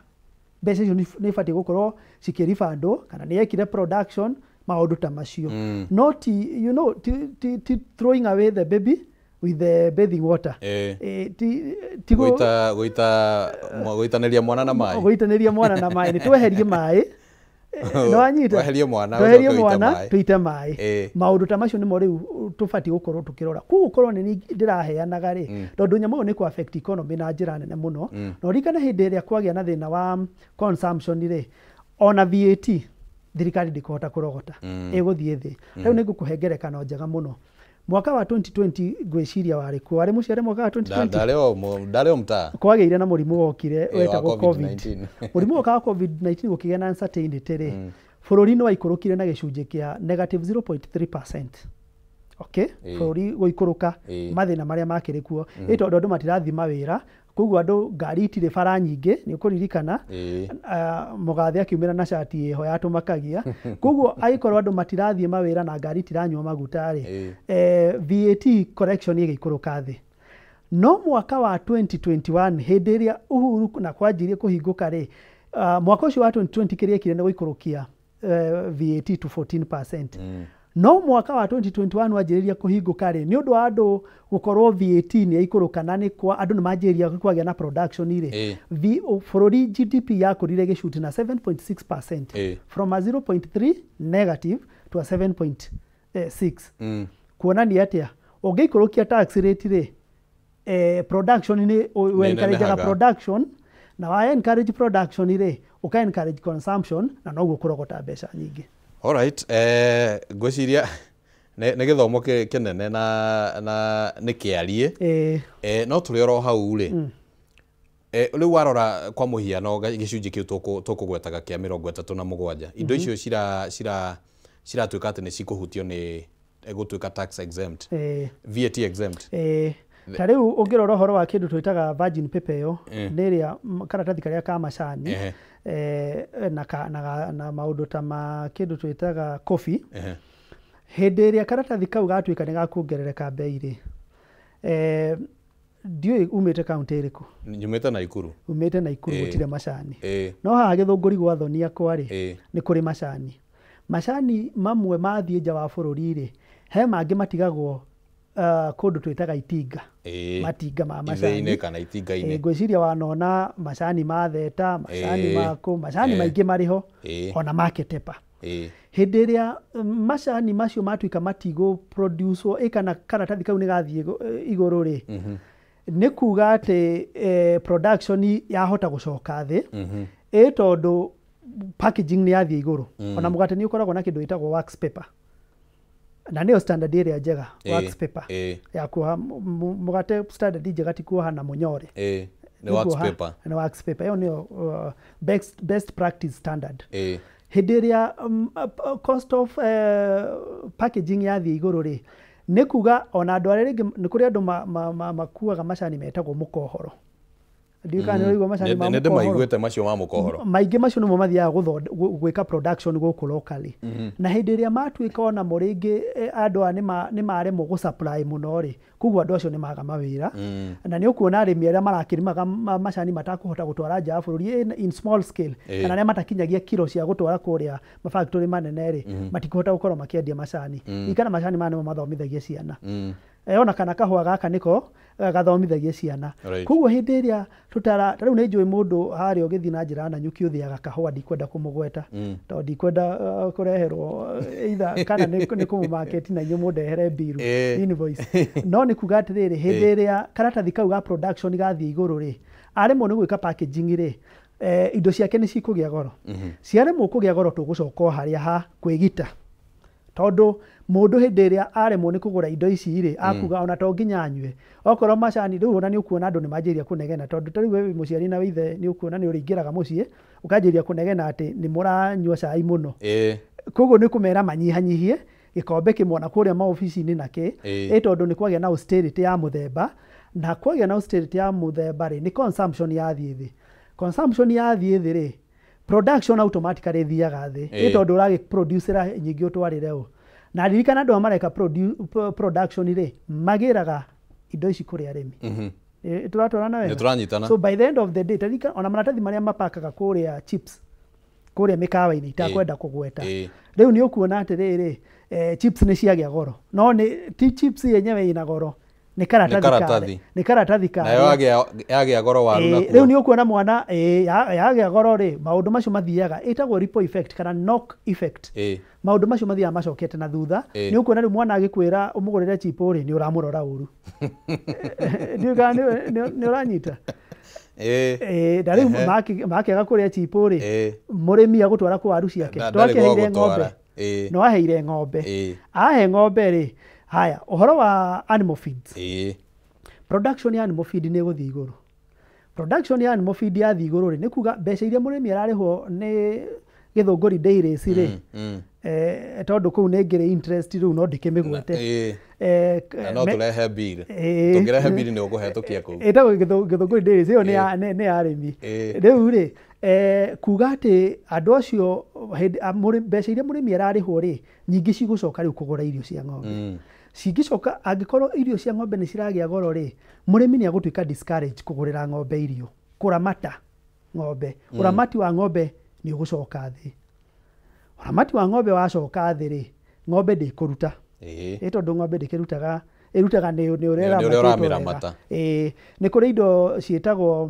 mbeca icio nĩ ibatiĩ gũkorwo cikĩribandwo, kana nĩ yekire production, maũndũ ta macio. No ti you know ti, ti, ti throwing away the baby with the bathing water. Ti Gũitanĩria mwana na maĩ. Gũitanĩria mwana na maĩ, nĩ tweherie maĩ. Nĩ wanyita? Weherie mwana, tweherie ũcoke ũite mwana, maĩ. Tũite maĩ. Maũndũ ta macio nĩmo rĩu tũbatiĩ gũkorwo tũkĩrora. Koguo korwo nĩ niĩ ndĩraheanaga rĩ, tondũ nyamũ ĩyo nĩ kũ affect economy na njĩra nene mũno. Na ũririkane hĩndĩ ĩrĩa kwagĩa na thĩna wa consumption rĩ, ona VAT thirikari ndĩkũhota kũrogota, ĩgũthiĩ thĩ. Rĩu nĩ ngũkũhe ngerekano njega mũno. Mwaka wa 2020, ngwĩciria warĩ kuo, warĩ mũciare mwaka wa 2020? Ndarĩ o mtaa. Kwagĩire na mũrimũ wokire wa wetagwo COVID. COVID-19. Mũrimũ woka wa COVID-19, gũkĩgĩa na uncertainty rĩ, bũrũri nĩ waikũrũkire na gĩcunjĩ kĩa negative 0.3%, okay? Bũrũri gũikũrũka, mathĩna marĩa makĩrĩ kuo ĩ tondũ andũ matirathiĩ mawĩra, koguo andũ ngari itirĩ bara nyingĩ, nĩ ũkũririkana. Mũgathe akiumĩra na cati ĩho yatũmakagia. Koguo angĩkorwo andũ matirathiĩ mawĩra na ngari itiranyua maguta rĩ, VAT collection ĩgĩikũrũka thĩ. No mwaka wa 2021, hĩndĩ ĩrĩa Uhuru na kwanjirie kũhingũka rĩ, mwaka ũcio wa 2020 kĩrĩa ekire nĩ gũikũrũkia VAT to 14%. No mwaka wa 2021 wanjĩrĩria kũhingũka rĩ, nĩ ũndũ wa andũ gũkorwo VAT nĩ yaikũrũka na nĩ kwa andũ nĩ manjĩrĩria kwagĩa na production rĩ, bũrũri GDP yakũrire gĩcunjĩ na 7.6%, from a 0.3 negative to a 7.6. Kuonania atĩa? Ũngĩikũrũkia tax rate rĩ, production nĩ we encourageaga ĩnenehaga. Production, na wa encourage production rĩ, ũka encourage consumption, na noguo kũrogota mbeca nyingĩ. Alright, ngwĩciria nĩ gĩthomo kĩnene na nĩ kĩarie. No tũrĩ oro hau rĩ, rĩu warora kwa mũhiano gĩcunjĩ kĩu tũkũgwetaga kĩa 37, indo icio ciratuĩka atĩ nĩ cikũhutio nĩ gũtuĩka tax exempt, VAT exempt. Ta rĩu ũngĩrora ũhoro wa kĩndũ twĩtaga virgin paper, ĩyo nĩ ĩrĩa karatathi karĩa ka macani, na maũndũ ta ma kĩndũ twĩtaga coffee. Hĩndĩ ĩrĩa karatathi kau gatuĩka nĩ gakuongerereka mbei rĩ, ndiũĩ umĩte kaũntĩ ĩrĩkũ? Nyumĩte Naikuru. Umĩte Naikuru? Gũtirĩ macani. No haha Gĩthũngũri gwa thoni akwa rĩ, nĩ kũrĩ macani. Macani mamwe mathiĩ nja wa bũrũri rĩ, he mangĩ matigagwo kũndũ twĩtaga itinga, matinga ma ithĩ-inĩ macani. Kana itinga-inĩ. Ngwĩciria wanona macani ma theta, macani makũ macani maingĩ marĩ ho, ona ma Ketepa. Hĩndĩ ĩrĩa macani macio matuĩka matigũ produce ĩ kana karatathi kau nĩ gathiĩ igũrũ rĩ, nĩ kuga atĩ production yahota gũcoka thĩ, ĩ tondũ packaging nĩ yathiĩ igũrũ. Ona mũgate nĩ ũkoragwo na kĩndũ gĩtagwo wax paper, na nĩyo standard ĩrĩa njega, wax paper ya kuoha mũgate. Standard njega ti kuoha na mũnyore. Nĩ wax kuoha paper. Nĩ wax paper, ĩyo nĩyo best practice standard. Hĩndĩ ĩrĩa cost of packaging yathiĩ igũrũ rĩ, nĩ kuga ona andũ arĩa rĩngĩ nĩ kũrĩ andũ makuaga macani metagwo mũkohoro. Ndiũĩ kana nĩ ũraigua macani ma Nĩ mũkohoro. ndĩmaiguĩte macio ma mũkohoro. Maingĩ macio nĩmo mathiaga gwĩka production gũkũ locally. Na hĩndĩ ĩrĩa matuĩka onamo rĩngĩ andũ aya nĩ maremwo gũ supply mũno rĩ, koguo andũ acio nĩ maga mawĩra. Na nĩ ũkuona arĩmi arĩa marakĩrĩmaga macani matakũhota gũtwara nja wa bũrũri in small scale, kana arĩa matakinyagia kiro cia gũtwara kũrĩa mafactory manene rĩ, matikũhota gũkorwo makĩendia macani. Ririkana macani maya nĩmo mathomithagia ciana. Ona kana kahũa gaka nĩko gathomithagia ciana. Koguo hĩndĩ ĩrĩa tũtara ta rĩu nĩ njũĩ mũndũ harĩa ũgĩthiĩ na njĩra na nyuki ũthĩaga kahũa, ndikwenda kũmũgweta tondũ ndikwenda kũreherwo either kana nĩ kũmũmarket na inyuĩ mũndehere bill invoice. No nĩ kuga atĩrĩrĩ, hĩndĩ ĩrĩa karatathi kau ga production gathiĩ igũrũ rĩ, aremwo nĩ gwĩka packaging rĩ, indo ciake nĩ cikũgĩa goro. Ciaremwo kũgĩa goro tũgũcoka o harĩa ha kwĩgita, tondũ mũndũ hĩndĩ ĩrĩa aremwo nĩ kũgũra indo ici rĩ, akuga ona to nginya anyue. Okorwo macani rĩu ona nĩ ũkuona andũ nĩ manjĩrĩria kũnegena, tondũ ta rĩu we wĩ mũciari na wĩ ithe nĩ ũkuona nĩ ũrĩingĩraga mũciĩ ũkanjĩrĩria kũnegena atĩ nĩ mũranyua cai mũno. Koguo nĩ kũmera manyihanyihie gĩkombe kĩmwe na kũrĩa maobici-inĩ na kĩ, ĩ tondũ nĩ kwagĩa na austerity ya mũthemba, na kwagĩa na austerity ya mũthemba rĩ, nĩ consumption yathiĩ thĩ. Consumption yathiĩ thĩ rĩ, production automatically ĩthiaga thĩ, ĩ tondũ ũragĩproducera nyingĩ ũtwarĩre ũ. Na ririkana andũ aya mareka production rĩ, magĩraga indo ici kũrĩ arĩmi. Tũratwarana wega? Nĩtũranyitana. So by the end of the day, taririkana ona maratathi marĩa mapakaga kũrĩa chips, kũrĩa mĩkawa-inĩ itakwenda kũgweta. Rĩu nĩ ũkuona atĩrĩrĩ, chips nĩ ciagĩa goro. No nĩ ti chips yenyewe ĩna goro, nĩ karatathi. Nĩ karatathi ka. Nayo yagĩa goro waru nakuo. Rĩu nĩ ũkuona mwana yagĩa goro rĩ, maũndũ macio mathiaga, ĩtagwo ripple effect kana knock effect. Maũndũ macio mathiaga macokete na thutha. Nĩ ũkuona rĩu mwana agĩkwĩra ũmũgũrĩre chip rĩ, nĩ ũramũrora ũru. Ndiũĩ kana nĩ ũranyita. Na rĩu makĩaga kũrĩa chip rĩ, mũrĩmi agũtwara kũ waru ciake. Twakĩheire ng'ombe. No aheire ng'ombe. Ahe ng'ombe rĩ, haya, ũhoro wa animal feeds. Production ya animal feed nĩ ĩgũthiĩ igũrũ. Production ya animal feed yathiĩ igũrũ rĩ, nĩ kuga mbeca iria mũrĩmi ararĩhwo nĩ Gĩthũngũri Dairies rĩ, tondũ kũu nĩ ngĩrĩ interest rĩu no ndĩkĩmĩgwete. Na no tũrehe bill. Tũngĩrehe bill nĩ ũkũhetũkia kũu. Ĩtagwo Gĩthũngũri Dairies, ĩyo nĩ ya arĩmi. Rĩu rĩ, kuga atĩ andũ acio mbeca iria mũrĩmi ararĩhwo rĩ, nyingĩ cigũcoka rĩu kũgũra irio cia ng'ombe. Cingĩcoka, angĩkorwo irio cia ng'ombe nĩ ciragĩa goro rĩ, mũrĩmi nĩ agũtuĩka discourage kũgũrĩra ng'ombe irio, kũramata ng'ombe. Ũramati wa ng'ombe nĩ ũgũcoka thĩ. Ũramati wa ng'ombe wacoka thĩ rĩ, ng'ombe ndĩkũruta. Ĩ tondũ ng'ombe ndĩkĩrutaga, ĩrutaga nĩ ũrĩa ũramĩramata. Nĩ kũrĩ indo ciĩtagwo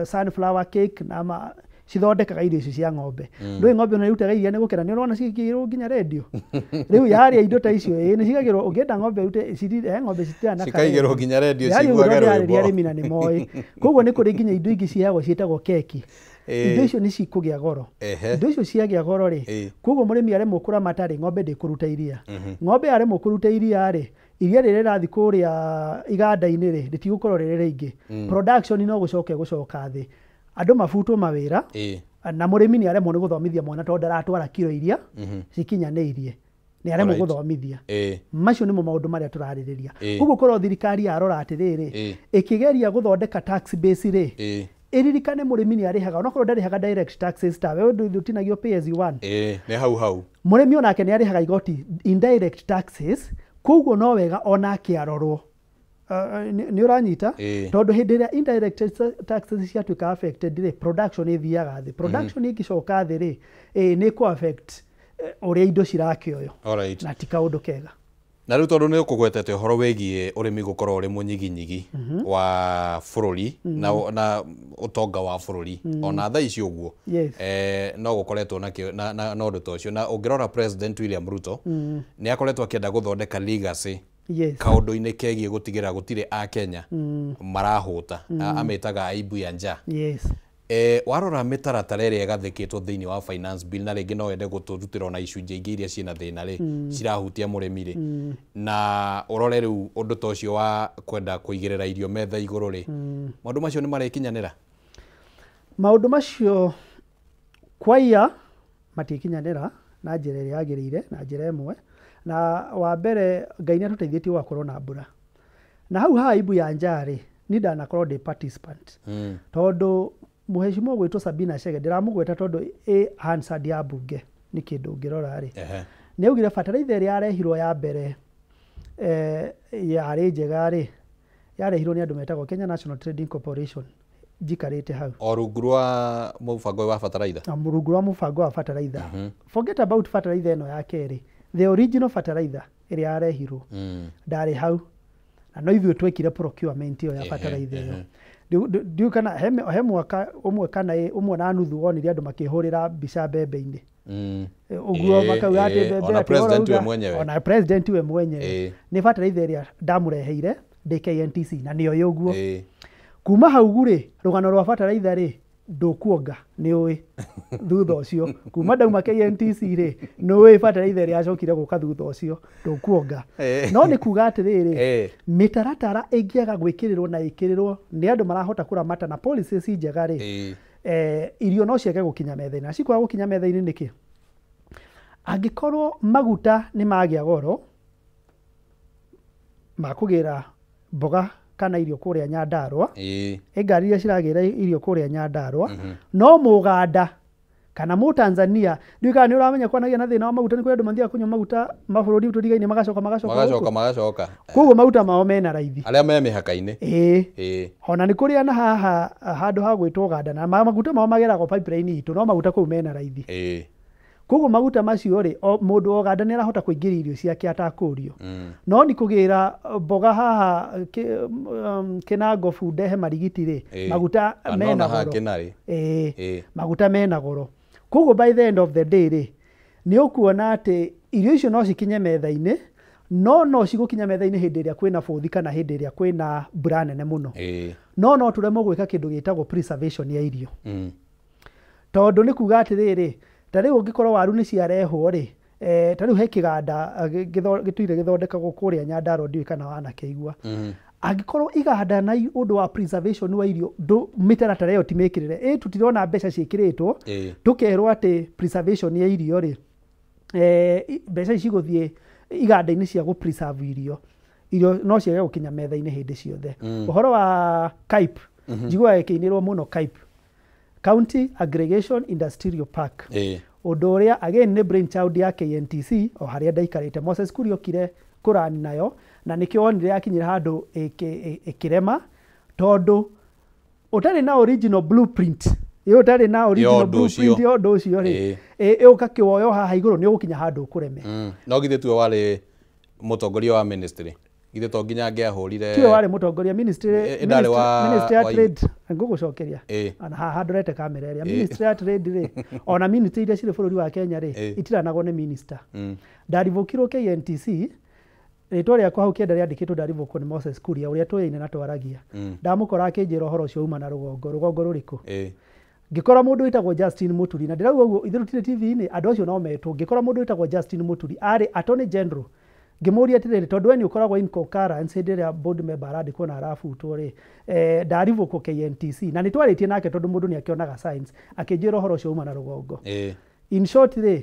sunflower cake na cithondekaga irio ici cia ng'ombe. Ndũĩ ng'ombe ona ĩrutaga iria nĩ gũkĩra, nĩ ũrona cigĩkĩrwo nginya rendio. Rĩu yarĩa indo ta icio, nĩ cigagĩrwo, ũngĩenda ng'ombe ĩrute, ng'ombe citirĩ na cikaigĩrwo nginya rendio ciguage rwĩmbo. Arĩmi na nĩ moĩ. Koguo nĩ kũrĩ nginya indo ingĩ ciheagwo ciĩtagwo keki. Indo icio nĩ cikũgĩa goro. Indo icio ciagĩa goro rĩ, koguo mũrĩmi aremwo kũramata rĩ, ng'ombe ndĩkũruta iria. Ng'ombe aremwo kũruta iria rĩ, iria rĩrĩa rĩrathiĩ kũrĩa iganda-inĩ rĩ, rĩtigũkorwo rĩrĩ rĩingĩ. Production no gũcoke gũcoka thĩ. Andũ mabutwo mawĩra, na mũrĩmi nĩ aremwo nĩ gũthomithia mwana tondũ ndaratwara kiro iria cikinyanĩirie. Nĩ aremwo gũthomithia. Macio nĩmo maũndũ marĩa tũrarĩrĩria. Koguo korwo thirikari yarora atĩrĩrĩ, ĩkĩgeria gũthondeka tax base rĩ, ĩririkane mũrĩmi nĩ arĩhaga, onakorwo ndarĩhaga direct taxes ta wewe ndũtinagio pay as you earn. Nĩ hau hau. Mũrĩmi onake nĩ arĩhaga igoti indirect taxes, koguo no wega onake arorwo. Nĩ ũranyita? Tondũ hĩndĩ ĩrĩa indirect taxes ciatuĩka affected rĩ, production ĩthiaga thĩ. Production ĩngĩcoka thĩ rĩ, nĩ ĩkũ affect ũrĩa indo cirakĩoywo. Na ti kaũndũ kega. Na rĩu tondũ nĩ ũkũgwetete ũhoro wĩgiĩ ũrĩmi gũkorwo ũrĩ mũnyiginyigi wa bũrũri na ũtonga wa bũrũri, ona thaa ici ũguo, no gũkoretwo na ũndũ ta ũcio. Na ũngĩrora President William Ruto nĩ akoretwo akĩenda gũthondeka legacy kaũndũ-inĩ kegiĩ gũtigĩrĩra gũtirĩ Akenya marahũta, amĩtaga aibu ya njaa. Warora mĩtaratara ĩrĩa ĩgathĩkĩtwo thĩinĩ wa finance bill, na rĩngĩ no wende gũtũrutĩra ona icunjĩ ingĩ iria ciĩna thĩna rĩ, cirahutia mũrĩmi rĩ, na ũrore rĩu ũndũ ta ũcio wa kwenda kũigĩrĩra irio metha igũrũ rĩ, maũndũ macio nĩ marĩkinyanĩra? Maũndũ macio kwaiya matikinyanĩra na njĩra ĩrĩa yagĩrĩire, na njĩra ĩmwe. Na wa mbere Ngai nĩ atũteithĩtie gũgakorwo na mbura. Na hau ha aibu ya njaa rĩ, niĩ ndanakorwo ndĩ participant. Tondũ mũheshimiwa gwĩtwo Sabina Chege, ndĩramũgweta tondũ ĩ Hansard ya mbunge nĩ kĩndũ ũngĩrora rĩ. Nĩ augire bataraitha ĩrĩa yarehirwo ya mbere yarĩ njega rĩ, yarehirwo nĩ andũ metagwo Kenya National Trading Corporation, njikarĩte hau. O rungu rwa mũbango wa bataraitha? Rungu rwa mũbango wa bataraitha. Forget about bataraitha ĩno ya kerĩ. The original bataraitha ĩrĩa yarehirwo ndarĩ hau na no ithuĩ twekire procurement ĩyo ya bataraitha ĩyo. Ndiũĩ kana he mwaka ũmwe kana ũmwe na nuthu wonire andũ makĩhũrĩra mbica mbembe-inĩ ũguo makauga atĩ mbembe ona president we mwenyewe, ona president we mwenyewe nĩ bataraitha ĩrĩa ndamũreheire ndĩ KNTC na nĩoĩ ũguo. Kuma hau rĩ, rũgano rwa bataraitha rĩ ndũkuonga nĩ ũĩ thutha ũcio kuma ndauma KNTC rĩ nĩ ũĩ bataraitha ĩrĩa yacokire gũka thutha ũcio ndũkuonga. No nĩ kuga atĩrĩrĩ, mĩtaratara ĩngĩaga gwĩkĩrĩrwo na ĩkĩrĩrwo nĩ andũ marahota kũramata na policies njega rĩ, irio no ciage gũkinya metha-inĩ. Na cikwaga gũkinya metha-inĩ nĩkĩ? Angĩkorwo maguta nĩ magĩa goro makũgĩra mboga kana irio kũrĩa Nyandarũa, ngari iria ciragĩra irio kũrĩa Nyandarũa, no Mũganda kana Mũtanzania, ndiũĩ kana nĩ ũramenya kwanagia na thĩna wa maguta, nĩ kũrĩ andũ mathiaga kũnyua maguta mabũrũri tũrigaine magacoka koguo maguta mao mena raithi arĩa me mĩhaka-inĩ. Ona nĩ kũrĩ na haha handũ ha gwĩtwo Ũganda na maguta mao mageragwo pipeline itũ, no maguta kũu mena raithi. Koguo maguta macio rĩ, mũndũ wa Ũganda nĩ arahota kũingĩria irio ciake atakũrio. No nĩ kũgĩra mboga haha Kĩnangobu ndehe marigiti rĩ, maguta mena goro. Maguta mena goro. Koguo by the end of the day rĩ, nĩ ũkuona atĩ irio icio no cikinye metha-inĩ, no no cigũkinya metha-inĩ hĩndĩ ĩrĩa kwĩna bũthi kana hĩndĩ ĩrĩa kwĩna mbura nene mũno. No no tũremwo gwĩka kĩndũ gĩtagwo preservation ya irio. Tondũ nĩ kuga atĩrĩrĩ, ta rĩu ũngĩkorwo waru nĩ ciarehwo rĩ, ta rĩu he kĩganda gĩtũire gĩthondekagwo kũrĩa Nyandarũa, ndiũĩ kana wanakĩigua. Angĩkorwo iganda na ũndũ wa preservation wa irio mĩtaratara ĩyo ti mĩkĩrĩre, tũtirona mbeca ciĩkĩrĩtwo, tũkerwo atĩ preservation ya irio rĩ, mbeca ici cigũthiĩ iganda-inĩ cia gũ preserve irio, irio no ciage gũkinya metha-inĩ hĩndĩ ciothe. Ũhoro wa CAIP, njiguaga ĩkĩinĩrwo mũno CAIP, County Aggregation Industrial Park. Ũndũ ũrĩa again nĩ brainchild ya KNTC o harĩa ndaikarĩte. Moses Kuria okire kũrani nayo na nĩkĩo wonire yakinyire handũ ĩkĩrema, tondũ ũtarĩ na original blueprint, ũtarĩ na original blueprint ya ũndũ ũcio rĩ, ũgakĩwoyo haha igũrũ nĩ ũgũkinya handũ ũkũreme. No githĩ tiwe warĩ mũtongoria wa ministry? Githĩ to nginya angĩahũrire? Tiwe warĩ mũtongoria ministry, ministry ya trade, ngũgũcokeria ona haha ndorete kamera ĩrĩa ministry ya trade rĩ, ona ministry iria cirĩ bũrũri wa Kenya rĩ, itiranagwo nĩ minister. Ndarivũkirwo KNTC, rĩtwa rĩakwa hau kĩenda rĩandĩkĩtwo ndarivũkwo nĩ Moses Kuria ũrĩa tũyaine na twaragia. Ndamũkora akĩnjĩra ũhoro ũcio uma na rũgongo, rũgongo rũrĩkũ? Ngĩkora mũndũ wĩtagwo Justin Muturi, na ndĩrauga ũguo ithuĩ tũtirĩ TV-inĩ, andũ acio no metwo. Ngĩkora mũndũ wĩtagwo Justin Muturi arĩ attorney general, ngĩmũria atĩrĩrĩ, tondũ we nĩ ũkoragwo in concurrence hĩndĩ ĩrĩa board member arandĩkwo na arabutwo rĩ, ndarivũkwo KNTC, na nĩ twarĩtie nake tondũ mũndũ nĩ akĩonaga signs, akĩnjĩra ũhoro ũcio uma na rũgongo. In short rĩ,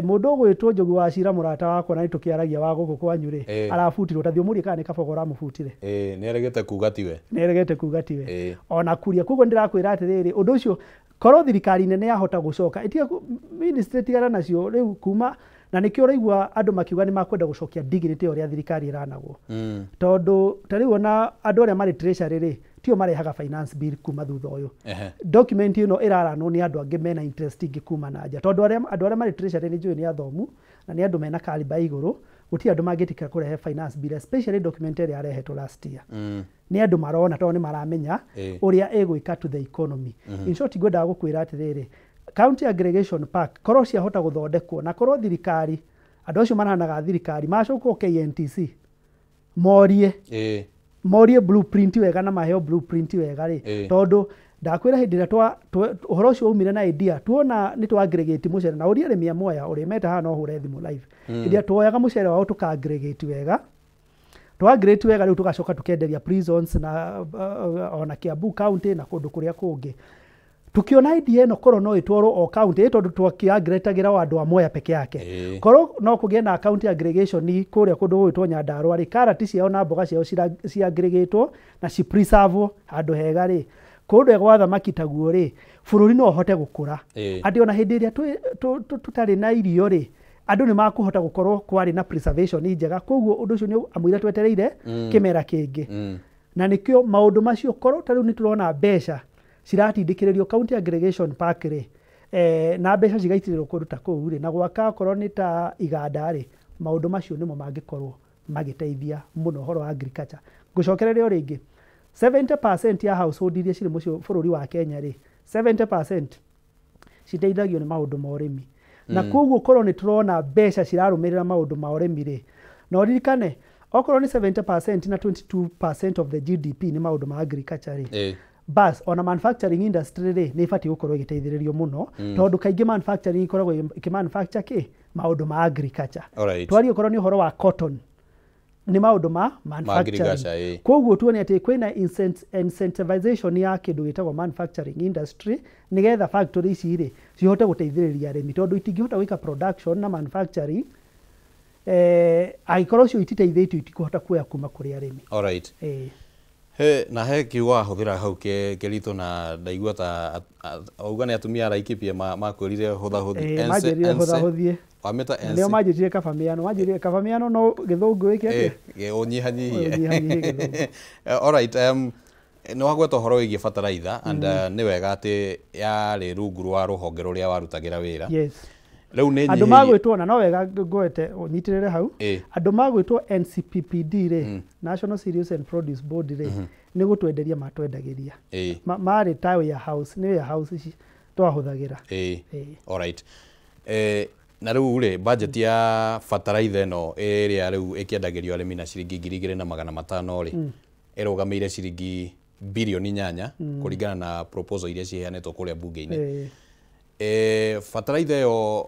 mũndũ ũgwĩtwo Njogu wa Cira mũrata wakwa na nĩ tũkĩaragia wa gũkũ kwanyu rĩ, arabutirwo, ta thiĩ ũmũrie kana nĩ Kabogo ũramũbutire. Nĩ aregete kuga tiwe. Nĩ aregete kuga tiwe. Ona Kuria. Koguo ndĩrakwĩra atĩrĩrĩ, ũndũ ũcio korwo thirikari nene yahota gũcoka, ĩtige ministry tigana nacio rĩu kuma, na nĩkĩo ũraigua andũ makiuga nĩ makwenda gũcokia dignity ũrĩa thirikari ĩranagwo. Tondũ ta rĩu ona andũ arĩa marĩ treasury rĩ, tio marehaga finance bill kuma thutha ũyũ. Document ĩno ĩraranwo nĩ andũ angĩ mena interest ingĩ kuma na nja, tondũ andũ arĩa marĩ treasury nĩ njũĩ nĩ athomu na nĩ andũ mena caliber igũrũ, gũtirĩ andũ mangĩtĩkĩra kũrehe finance bill, especially document ĩrĩa yarehetwo last year. Nĩ andũ marona tondũ nĩ maramenya ũrĩa ĩgwĩka to the economy. In short ngwendaga gũkwĩra atĩrĩrĩ, County Aggregation Park korwo ciahota gũthondekwo na korwo thirikari, andũ acio maranaga thirikari macokwo KNTC morie morie blueprint wega na maheo blueprint wega rĩ, tondũ ndakwĩra hĩndĩ ĩrĩa ũhoro ũcio waumire na idea tuona nĩ twa aggregate mũcere, na ũria arĩmi a Mwea ũrĩa meta haha no hũre thimũ live, hĩndĩ ĩrĩa tuoyaga mũcere wao tũka aggregate wega, twa aggregate wega rĩu tũgacoka tũkenderia prisons na ona Kiambu county na kũndũ kũrĩa kũngĩ. Tukiona idea ĩno korwo no ĩtwarwo o county, tondũ twakĩaggregatagĩra o andũ a Mwea peke yake, korwo no kũgĩe na county aggregation kũrĩa kũndũ gũgwĩtwo Nyandarũa rĩ, karati ciao na mboga ciao ciaggregatwo na cipreservwo handũ hega rĩ, kũndũ gwa thamaki taguo rĩ, bũrũri no ũhote gũkũra. Atĩ ona hĩndĩ ĩrĩa tũtarĩ na irio rĩ, andũ nĩ makũhota gũkorwo kwarĩ na preservation njega. Koguo ũndũ ũcio nĩ amũira twetereire kĩmera kĩngĩ. Na nĩkĩo maũndũ macio korwo ta rĩu nĩ tũrona mbeca ciratindĩkĩrĩrio county aggregation park rĩ, na mbeca cigaitĩrĩrwo kũndũ ta kũu rĩ, na gwaka okorwo nĩ ta iganda rĩ, Maũndũ macio nĩmo mangĩkorwo magĩteithia mũno ũhoro wa agriculture. Ngũcokereria o rĩngĩ, 70% ya household iria cirĩ mũciĩ bũrũri wa Kenya rĩ, 70% citeithagio nĩ maũndũ ma ũrĩmi. Na koguo korwo nĩ tũrona mbeca cirarũmĩrĩra maũndũ ma ũrĩmi rĩ, na ũririkane okorwo nĩ 70% na 22% of the GDP nĩ maũndũ ma agriculture rĩ, bas ona manufacturing industry rĩ nĩ ĩbatiĩ gũkorwo ĩgĩteithĩrĩrio mũno, tondũ kaingĩ manufacturing ĩkoragwo ĩkĩmanufacture kĩ maũndũ ma agriculture. Twarie okorwo nĩ ũhoro wa cotton nĩ maũndũ ma manufacturing. Koguo tuone atĩ kwĩna incentivization ya kĩndũ gĩtagwo manufacturing industry nĩgetha factory ici rĩ cihote gũteithĩrĩria arĩmi, tondũ itingĩhota gwĩka production na manufacturing angĩkorwo cio ititeithĩtio itikũhota kuoya kuma kũrĩ arĩmi. Alright. He na he kiugo wahũthĩra hau kĩritũ na ndaigua ta auga nĩ atumia araikipie makwĩrire hũthahũthi. Manjĩrire hũthahũthie. Wamĩta NC. Nĩo manjĩtire kabamiano, manjĩrire kabamiano no gĩthũngũ gĩkĩ atĩa? Ũnyihanyihie. Alright, nĩ wagweta ũhoro wĩgiĩ bataraitha and nĩ wega atĩ yarĩ rungu rwa rũhonge rũrĩa warutagĩra wĩra. Yes. Rĩu nĩ andũ magwĩtwo na no wega ngwete ũnyitĩrĩre hau, andũ magwĩtwo NCPPD rĩ, National Cereals and Produce Board rĩ, nĩ gũtwenderia matwendagĩria. Marĩ ta warehouse, nĩ warehouse ici twahũthagĩra. Alright. Na rĩu rĩ budget ya bataraitha ĩno ĩrĩa rĩu ĩkĩendagĩrio arĩmi na ciringi 2500 rĩ, ĩrũgamĩire ciringi birioni 8 kũringana na proposal iria ciheanĩtwo kũrĩa bunge-inĩ. Bataraitha ĩyo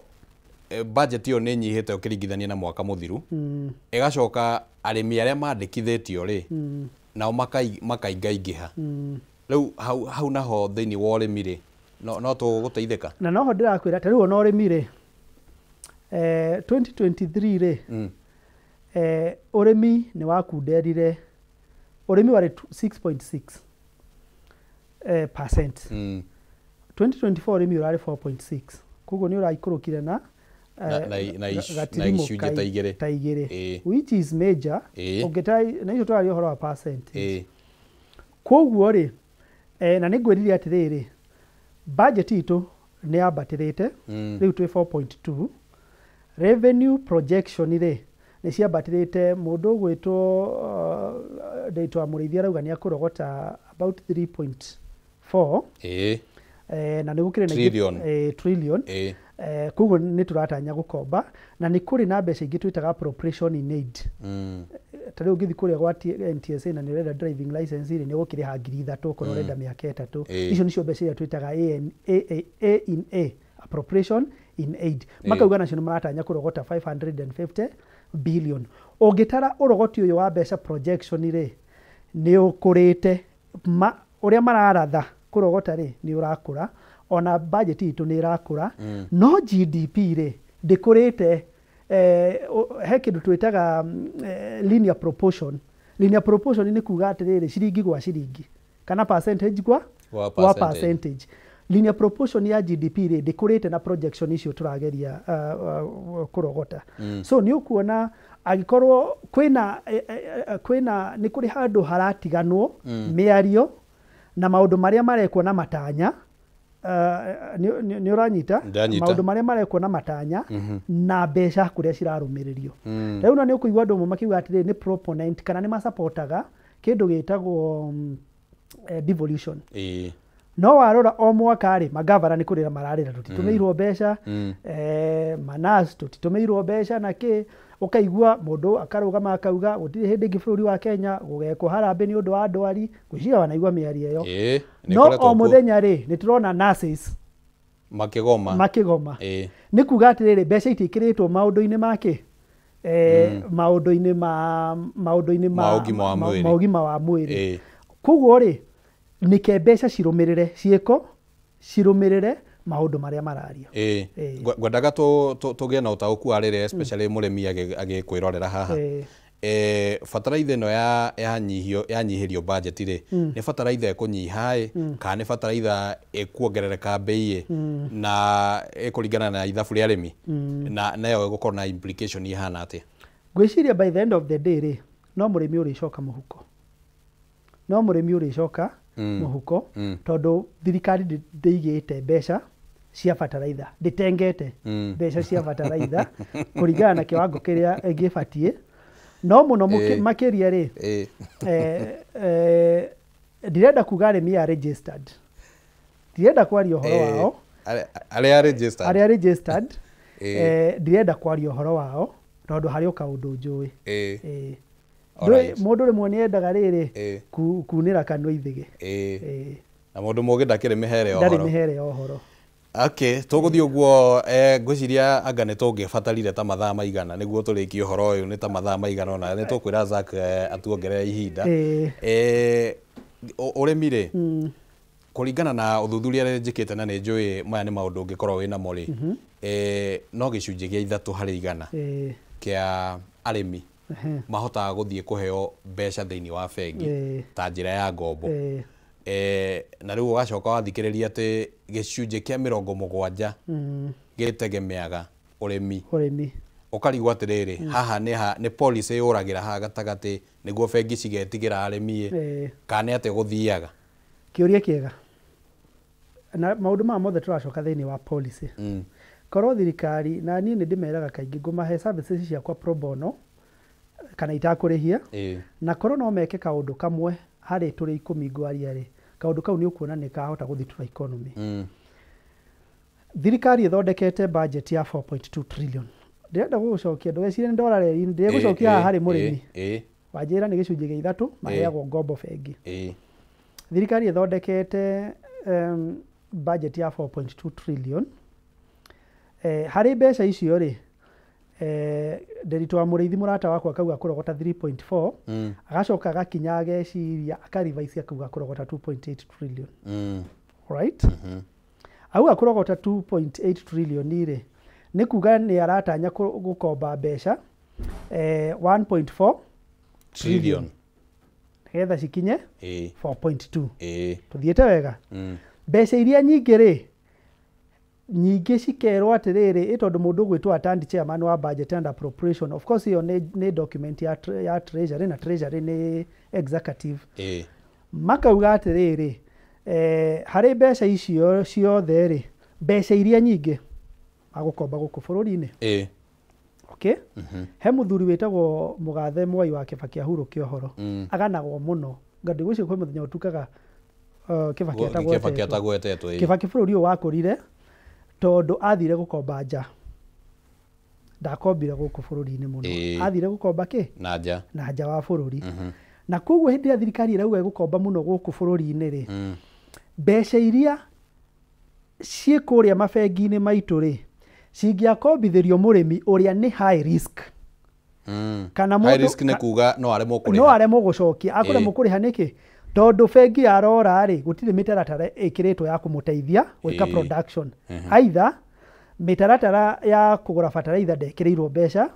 budget ĩyo nĩ nyihĩte ũkĩringithania na mwaka mũthiru. Ĩgacoka arĩmi arĩa mandĩkithĩtio rĩ, nao makaingaingĩha. Rĩu hau naho thĩinĩ wa ũrĩmi rĩ, no tũgũteithĩka. Na noho ndĩrakwĩra ta rĩu ona ũrĩmi rĩ, 2023 rĩ, ũrĩmi nĩ wakunderire, ũrĩmi warĩ 6.6 percent. 2024 ũrĩmi ũrarĩ 4.6, koguo nĩ ũraikũrũkire na na icunjĩ ta igĩrĩ, which is major. Ũngĩta na icio tũraria ũhoro wa percentage. Koguo rĩ, na nĩ ngwĩrire atĩrĩrĩ, budget itũ nĩ yambatĩrĩte, rĩu twĩ 4.2. Revenue projection rĩ nĩ ciambatĩrĩte, mũndũ ũgwĩtwo Ndĩtwa Mũrĩithi arauga nĩ akũrogota about 3.4 na nĩ gũkĩrĩ na trillion. Koguo nĩ tũratanya gũkomba na nĩ kũrĩ na mbeca ingĩ twĩtaga appropriation in aid. Ta rĩu ũngĩthiĩ kũrĩa gwa NTSA na nĩ ũrenda driving license rĩ, nĩ ũgũkĩrĩha 3,000 okorwo ũrenda mĩaka 3. Icio nĩcio mbeca iria twĩtaga A in A, appropriation in aid. Makauga nacio nĩ maratanya kũrogota 550 billion. Ũngĩtara ũrogoti ũyũ wa mbeca projection rĩ, nĩ ũkũrĩte, ũrĩa mararatha kũrogota rĩ nĩ ũrakũra, ona budget itũ nĩ ĩrakũra, no GDP rĩ ndĩkũrĩte. He kĩndũ twĩtaga linear proportion. Linear proportion nĩ kuga atĩrĩrĩ, ciringi gwa ciringi kana percentage gwa percentage. Linear proportion ya GDP rĩ ndĩkũrĩte na projection icio tũrageria kũrogota. So nĩ ũkuona angĩkorwo kwĩna nĩ kũrĩ handũ haratiganwo mĩario na maũndũ marĩa marekwo na matanya, nĩ ũranyita, maũndũ marĩa marekwo na matanya na mbeca kũrĩa cirarũmĩrĩrio. Rĩu na nĩ ũkũigua andũ amwe makiuga atĩrĩrĩ nĩ proponent kana nĩ masapotaga kĩndũ gĩtagwo devolution. No warora o mwaka rĩ, magavana nĩ kũrĩra mararĩra, tũtitũmĩirwo mbeca, manas tũtitũmĩirwo mbeca na kĩ, ũkaigua mũndũ akarũgama akauga gũtirĩ hĩndĩ ĩngĩ bũrũri wa Kenya gũgekwo harambĩ nĩ ũndũ wa ndwari, ngwĩciria wanaigua mĩario ĩyo. No o mũthenya rĩ, nĩ tũrona nurses makĩgoma. Nĩ kuga atĩrĩrĩ, mbeca itiĩkĩrĩtwo maũndũ-inĩ make, maũndũ-inĩ ma ũgima wa mwĩrĩ. Koguo rĩ, nĩke mbeca cirũmĩrĩre ciĩko, cirũmĩrĩre maũndũ marĩa marario. Ngwendaga tũgĩe na ũtaũku wa rĩrĩa especially mũrĩmi agĩkwĩrorera haha. Bataraitha ĩno yanyihĩrio budget rĩ, nĩ bataraitha ĩkũnyiha ĩ, kana nĩ bataraitha ĩkuongerereka bei ĩ, na ĩkũringana na ithabu rĩa arĩmi, na nayo ĩgũkorwo na implication ihana atĩa? Ngwĩciria by the end of the day rĩ, no mũrĩmi ũrĩcoka mũhuko. No mũrĩmi ũrĩcoka mũhuko, tondũ thirikari ndĩigĩte mbeca cia bataraitha ndĩtengete mbeca cia bataraitha kũringana na kĩwango kĩrĩa gĩbatiĩ no mũno makĩria rĩ ndirenda kuga arĩmi a registered ndirenda kwaria ũhoro wao arĩa registered ndirenda kwaria ũhoro wao tondũ harĩ o kaũndũ njũĩ mũndũ rĩmwe nĩendaga rĩrĩ kunĩra kanua ithĩgĩ na mũndũ mũgĩ ndakĩrĩ mĩhere ya ũhoro ndarĩ mĩhere ya ũhoro. Okay, tũgũthiĩ ũguo ngwĩciria anga nĩ tũngĩbatarire ta mathaa maigana nĩguo tũrĩkie ũhoro ũyũ nĩ ta mathaa maigana ũna nĩ tũkwĩra Zack atuongerere ihinda. Ũrĩmi rĩ kũringana na ũthuthuria ũrĩa njĩkĩte na nĩ njũĩ maya nĩ maũndũ ũngĩkorwo wĩnamo rĩ no gĩcunjĩ gĩa 3 harĩ 100 kĩa arĩmi mahotaga gũthiĩ kũheo mbeca thĩinĩ wa bengi ta njĩra ya ngombo. Na rĩu ũgacoka wathikĩrĩria atĩ gĩcunjĩ kĩa 70 gĩtegemeaga ũrĩmi ũkarigwo atĩrĩrĩ haha nĩ policy yũragĩra haha gatagatĩ nĩguo bengi cigetigĩra arĩmi kana nĩ atĩa gũthiaga. Kĩũria kĩega na maũndũ maya mothe tũracoka thĩinĩ wa policy. Korwo thirikari na niĩ nĩ ndĩmeraga kaingĩ ngũmahe services ciakwa pro bono kana itakũrĩhia na korwo no meke kaũndũ kamwe harĩ tũrĩ 10 ngwaria rĩ kaũndũ kau nĩ ũkuona nĩ kahota gũthitura economy. Thirikari ĩthondekete budget ya 4.2 trillion. Ndĩrenda gũgũcokia ndũgecirie nĩ ndora reri ndĩgũcokia haha harĩ mũrĩmi wanjĩra nĩ gĩcunjĩ gĩa 3 maheagwo ngombo bengi. Thirikari ĩthondekete budget ya 4.2 trillion. Harĩ mbeca icio rĩ Nderitu wa Mũrĩithi mũrata wakwa akauga kũrogota 3.4 agacoka agakinya ageciria akarevise akauga kũrogota 2.8 trillion. Right? Auga kũrogota 2.8 trillion rĩ nĩ kuga nĩ aratanya gũkomba mbeca 1.4 trillion nĩgetha cikinye 4.2. Tũthiĩte wega. Mbeca iria nyingĩ rĩ nyingĩ cikerwo atĩrĩrĩ ĩ tondũ mũndũ ũgwĩtwo Atandi chairman wa budget and appropriation of course ĩyo nĩ document ya treasury na treasury nĩ executive. Makauga atĩrĩrĩ harĩ mbeca icio ciothe rĩ mbeca iria nyingĩ magũkomba gũkũ bũrũri-inĩ. Okay? He mũthuri wĩtagwo Mũgathe Mwai wa Kibaki ahurũke ũhoro aganagwo mũno ndigwĩciria kwĩ mũthenya ũtukaga Kibaki atagwetetwo. Kibaki bũrũri ũyũ wakũrire tondũ athire gũkomba nja ndakombire gũkũ bũrũri-inĩ mũno athire gũkomba kĩ na nja wa bũrũri. Na koguo hĩndĩ ĩrĩa thirikari ĩrauga ĩgũkomba mũno gũkũ bũrũri-inĩ rĩ mbeca iria ciĩ kũrĩa mabengi-inĩ maitũ rĩ cingĩakombithĩrio mũrĩmi ũrĩa nĩ high risk. Kana high risk nĩ kuga no aremwo kũrĩha no aremwo gũcokia akũremwo kũrĩha nĩkĩ tondũ bengi yarora rĩ gũtirĩ mĩtaratara ĩkĩrĩtwo ya kũmũteithia gwĩka production. Either mĩtaratara ya kũgũra bataraitha ndekĩrĩirwo mbeca.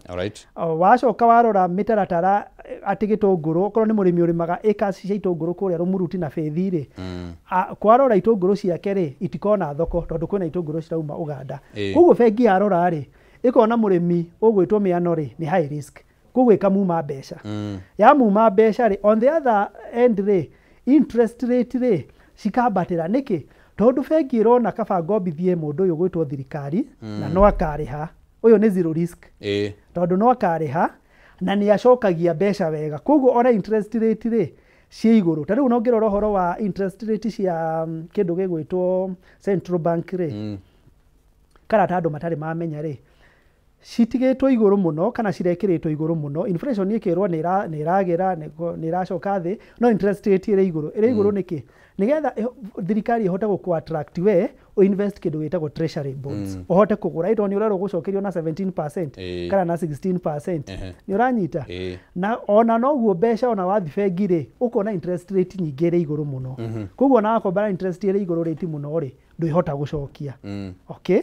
Wacoka warora mĩtaratara atĩ gĩtũngũrũ okorwo nĩ mũrĩmi ũrĩmaga acres cia itũngũrũ kũrĩa Rũmuruti na Bĩthi rĩ kwarora itũngũrũ ciake rĩ itikona thoko tondũ kwĩna itũngũrũ cirauma Ũganda. Koguo bengi yarora rĩ ĩkona mũrĩmi ũgwĩtwo Mĩano rĩ nĩ high risk koguo ĩkamuma mbeca. Yamuma mbeca rĩ on the other end rĩ interest rate rĩ cikambatĩra nĩkĩ tondũ bengi ĩrona kaba ngombithie mũndũ ũyũ gwĩtwo thirikari na no akarĩha ũyũ nĩ zero risk tondũ no akarĩha na nĩ acokagia mbeca wega koguo ona interest rate rĩ ciĩ igũrũ. Ta rĩu no ngĩrora ũhoro wa interest rate cia kĩndũ gĩgwĩtwo central bank rĩ kana ta andũ matarĩ mamenya rĩ citigĩtwo igũrũ mũno kana cirekĩrĩtwo igũrũ mũno inflation ĩkĩrwo nĩ ĩragĩra nĩ ĩracoka thĩ no interest rate ĩrĩ igũrũ ĩrĩ igũrũ nĩkĩ nĩgetha thirikari ĩhote gũkũ attract we invest kĩndũ gĩtagwo treasury bonds ũhote kũgũra ĩtondũ nĩ ũrerwo gũcokerio na 17% kana na 16% nĩ ũranyita na ona noguo mbeca ona wathi bengi rĩ ũkona interest rate nyingĩ ĩrĩ igũrũ mũno koguo ona wakombana interest ĩrĩ igũrũ rate mũno rĩ ndwĩhota gũcokia. Okay?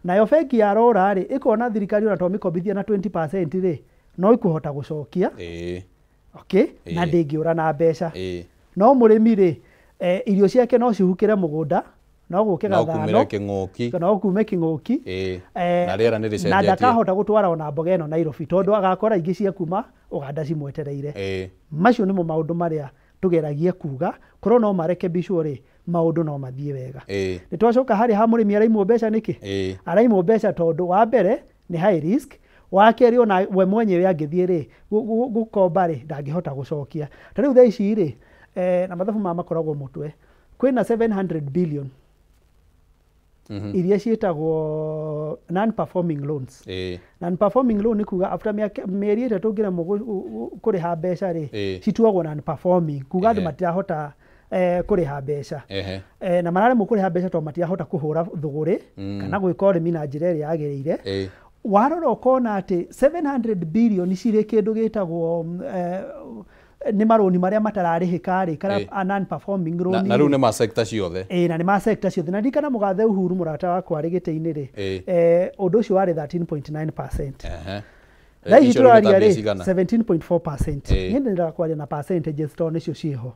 Nayo bengi yarora rĩ ĩkona thirikari ona twamĩkombithia na 20% rĩ no ĩkũhota gũcokia. Okay? Na ndĩngĩũra na mbeca. No mũrĩmi rĩ irio ciake no cihukĩre mũgũnda no gũke gathano no kume kĩng'ũki na rĩera nĩ rĩcenjetie na ndakahota gũtwara ona mboga ĩno Nairobi tondũ agakora ingĩ cia kuma Ũganda cimwetereire. Macio nĩmo maũndũ marĩa tũgeragie kuga korwo no marekebicwo rĩ maũndũ no mathiĩ wega. Nĩ twacoka harĩ ha mũrĩmi araimwo mbeca nĩkĩ? Araimwo mbeca tondũ wa mbere nĩ high risk, wa kerĩ ona we mwenyewe angĩthiĩ rĩ gũkomba rĩ ndangĩhota gũcokia. Ta rĩu thaa ici rĩ na mathabu maya makoragwo mũtwe, kwĩna 700 billion iria ciĩtagwo non-performing loans. Non-performing loan nĩ kuga after mĩeri 3 ũngĩremwo kũrĩha mbeca rĩ cituagwo non-performing, kuga andũ matirahota kũrĩha mbeca. Na mararemwo kũrĩha mbeca tondũ matirahota kũhũra thũgũrĩ kana gwĩka ũrĩmi na njĩra ĩrĩa yagĩrĩire. Warora ũkona atĩ 700 billion cirĩ kĩndũ gĩtagwo nĩ marũni marĩa matararĩhĩka rĩ kana non-performing loan. Na rĩu nĩ ma sector ciothe. Na nĩ ma sector ciothe. Na ndirikana mũgathe Uhuru mũrata wakwa arĩ gĩtĩ-inĩ rĩ ũndũ ũcio warĩ 13.9%. Thaa ici tũraria rĩ 17.4%. Niĩ ndendaga kwaria na percentages tondũ nĩcio ciĩho.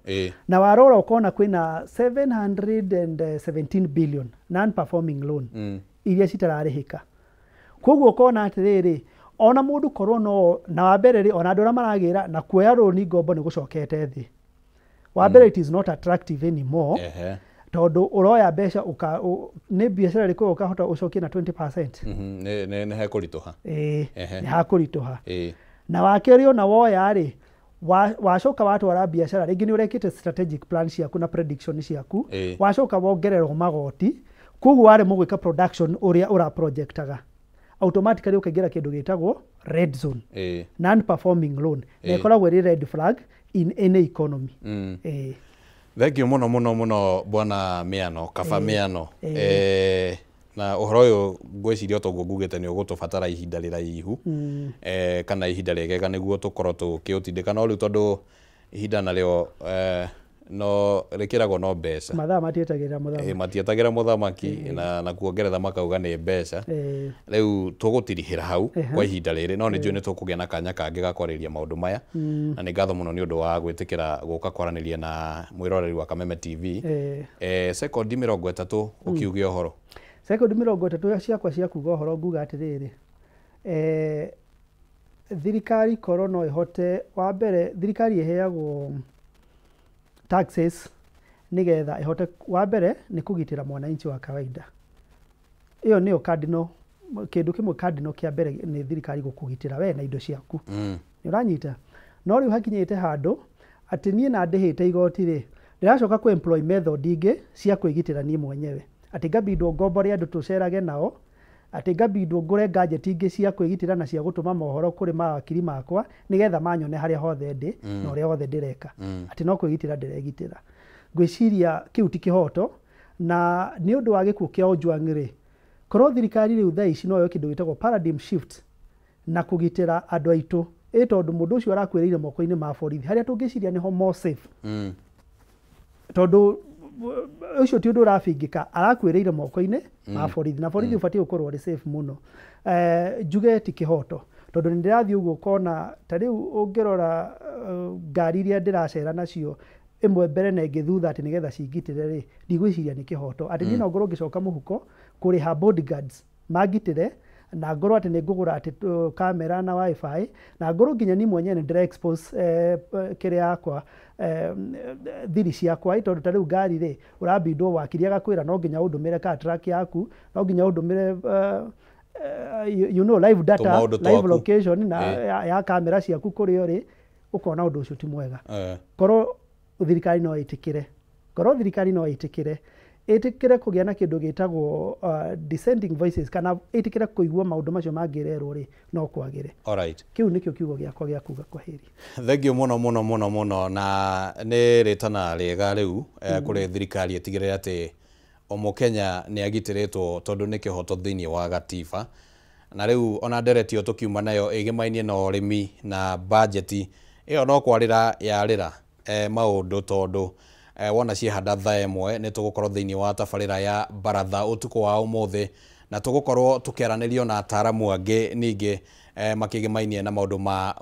Na warora ũkona kwĩna 717 billion non-performing loan iria citararĩhĩka. Koguo ũkona atĩrĩrĩ ona mũndũ korwo no na wa mbere rĩ ona andũ arĩa maragĩra na kuoya rũni ngombo nĩ gũcokete thĩ. Wa mbere it is not attractive anymore. Tondũ ũroya mbeca nĩ biacara ĩrĩkũ ũkahota ũcokie na 20%. Nĩ hekũritũha. Nĩ hakũritũha. Na wa kerĩ ona woya rĩ wacoka watwara biacara rĩngĩ nĩ ũrekĩte strategic plan ciaku na prediction ciaku, wacoka wongererwo magoti, koguo waremwo gwĩka production ũrĩa ũra projectaga automatically ũkaingĩra kĩndũ gĩtagwo red zone, non-performing loan, na ĩkoragwo ĩrĩ red flag in any economy. Thank you mũno mũno mũno bwana Miano, kaba Miano. Na ũhoro ũyũ ngwĩciria toguo ngugĩte nĩ ũgũtũbatara ihinda rĩraihu kana ihinda rĩegega nĩguo tũkorwo tũkĩũtindĩka, no rĩu tondũ ihinda narĩo no rĩkĩragwo no mbeca. Mathaa matietagĩrĩra mũthamaki. Matietagĩrĩra mũthamaki na kuongerera makauga nĩ mbeca. Rĩu tũgũtirihĩra hau kwa ihinda rĩrĩ, no nĩ njũĩ nĩ tũkũgĩa na kanya kangĩ ga kwarĩrĩria maũndũ maya. Na nĩ ngatho mũno nĩ ũndũ wa gwĩtĩkĩra gũka kwaranĩria na mwĩroreri wa Kameme TV. Sekondi 30 ũkiuge ũhoro. Sekondi 30 ciakwa cia kuuga ũhoro nguga atĩrĩrĩ, thirikari korwo no ĩhote, wa mbere thirikari ĩheagwo taxes nigetha ihote, wa mbere nĩ kũgitĩra mwananchi wa kawaida. Ĩyo nĩyo cardinal, kĩndũ kĩmwe cardinal kĩa mbere nĩ thirikari gũkũgitĩra we na indo ciaku. Nĩ ũranyita? No rĩu hakinyĩte handũ atĩ niĩ na ndĩhĩte igoti rĩ, ndĩracoka kũ employ method ingĩ cia kwĩgitĩra niĩ mwenyewe, atĩ ngambindwo ngombore andũ tũcerage nao, atĩ ngambindwo ngũre gadget ingĩ cia kwĩgitĩra na cia gũtũma mohoro kũrĩ mawakiri makwa nĩgetha manyone harĩa hothe ndĩ na ũrĩa hothe ndĩreka, atĩ no kwĩgitĩra ndĩregitĩra. Ngwĩciria kĩu ti kĩhoto, na nĩ ũndũ wa gĩkuũ kĩa Ojwang rĩ, korwo thirikari rĩu thaa ici no yoe kĩndũ gĩtagwo paradigm shift na kũgitĩra andũ aitũ, ĩ tondũ mũndũ ũcio arakuĩrĩire moko-inĩ ma borithi harĩa tũngĩciria nĩho more safe, tondũ ũcio ti ũndũ ũrabingĩka, arakuĩrĩire moko-inĩ ma borithi, na borithi ũbatiĩ gũkorwo ũrĩ safe mũno. Njuge ti kĩhoto tondũ nĩ ndĩrathiĩ ũguo ũkona ta rĩu ũngĩrora ngari iria ndĩracera nacio ĩmwe mbere na ĩngĩ thutha atĩ nĩgetha cingitĩre rĩ, ndigwĩciria nĩ kĩhoto atĩ niĩ no ngorwo ngĩcoka mũhuko kũrĩha bodyguards mangitĩre, na ngorwo atĩ nĩ ngũgũra atĩ kamera na wifi, na ngorwo nginya niĩ mwenyewe nĩ ndĩra expose kĩrĩa yakwa thiri ciakwa, tondũ ta rĩu ngari rĩ ũrambindwo wakiri agakwĩra no nginya ũndũmĩre car track yaku, no nginya ũndũmĩre you know live data, live location na ya kamera ciaku kũrĩa ũrĩ, ũkona ũndũ ũcio ti mwega. Korwo thirikari no ĩtĩkĩre, korwo thirikari no ĩtĩkĩre ĩtĩkĩre kũgĩa na kĩndũ gĩtagwo dissenting voices, kana ĩtĩkĩre kũigua maũndũ macio mangĩrerwo rĩ, no kwagĩre. Alright. Kĩu nĩkĩo kiugo gĩakwa gĩa kuga kwaheri. Thank you mũno mũno mũno mũno, na nĩ rĩtana rĩega rĩu kũrĩ thirikari ĩtigĩrĩre atĩ o mũkenya nĩ agitĩrĩtwo tondũ nĩ kĩhoto thĩinĩ wa gatiba. Na rĩu ona ndereti ĩyo tũkiuma nayo ĩgĩmainie na ũrĩmi na bajeti ĩyo no kwarĩra yarĩra maũndũ tondũ wona ciehanda thaa ĩmwe nĩ tũgũkorwo thĩinĩ wa tabarĩra ya baratha ũtukũ wa ũmũthĩ, na tũgũkorwo tũkĩaranĩrio na ataaramu angĩ ningĩ makĩgĩmainie na maũndũ ma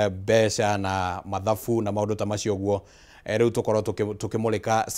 mbeca na mathabu na maũndũ ta macio ũguo. Rĩu tũkorwo tũkĩmũrĩka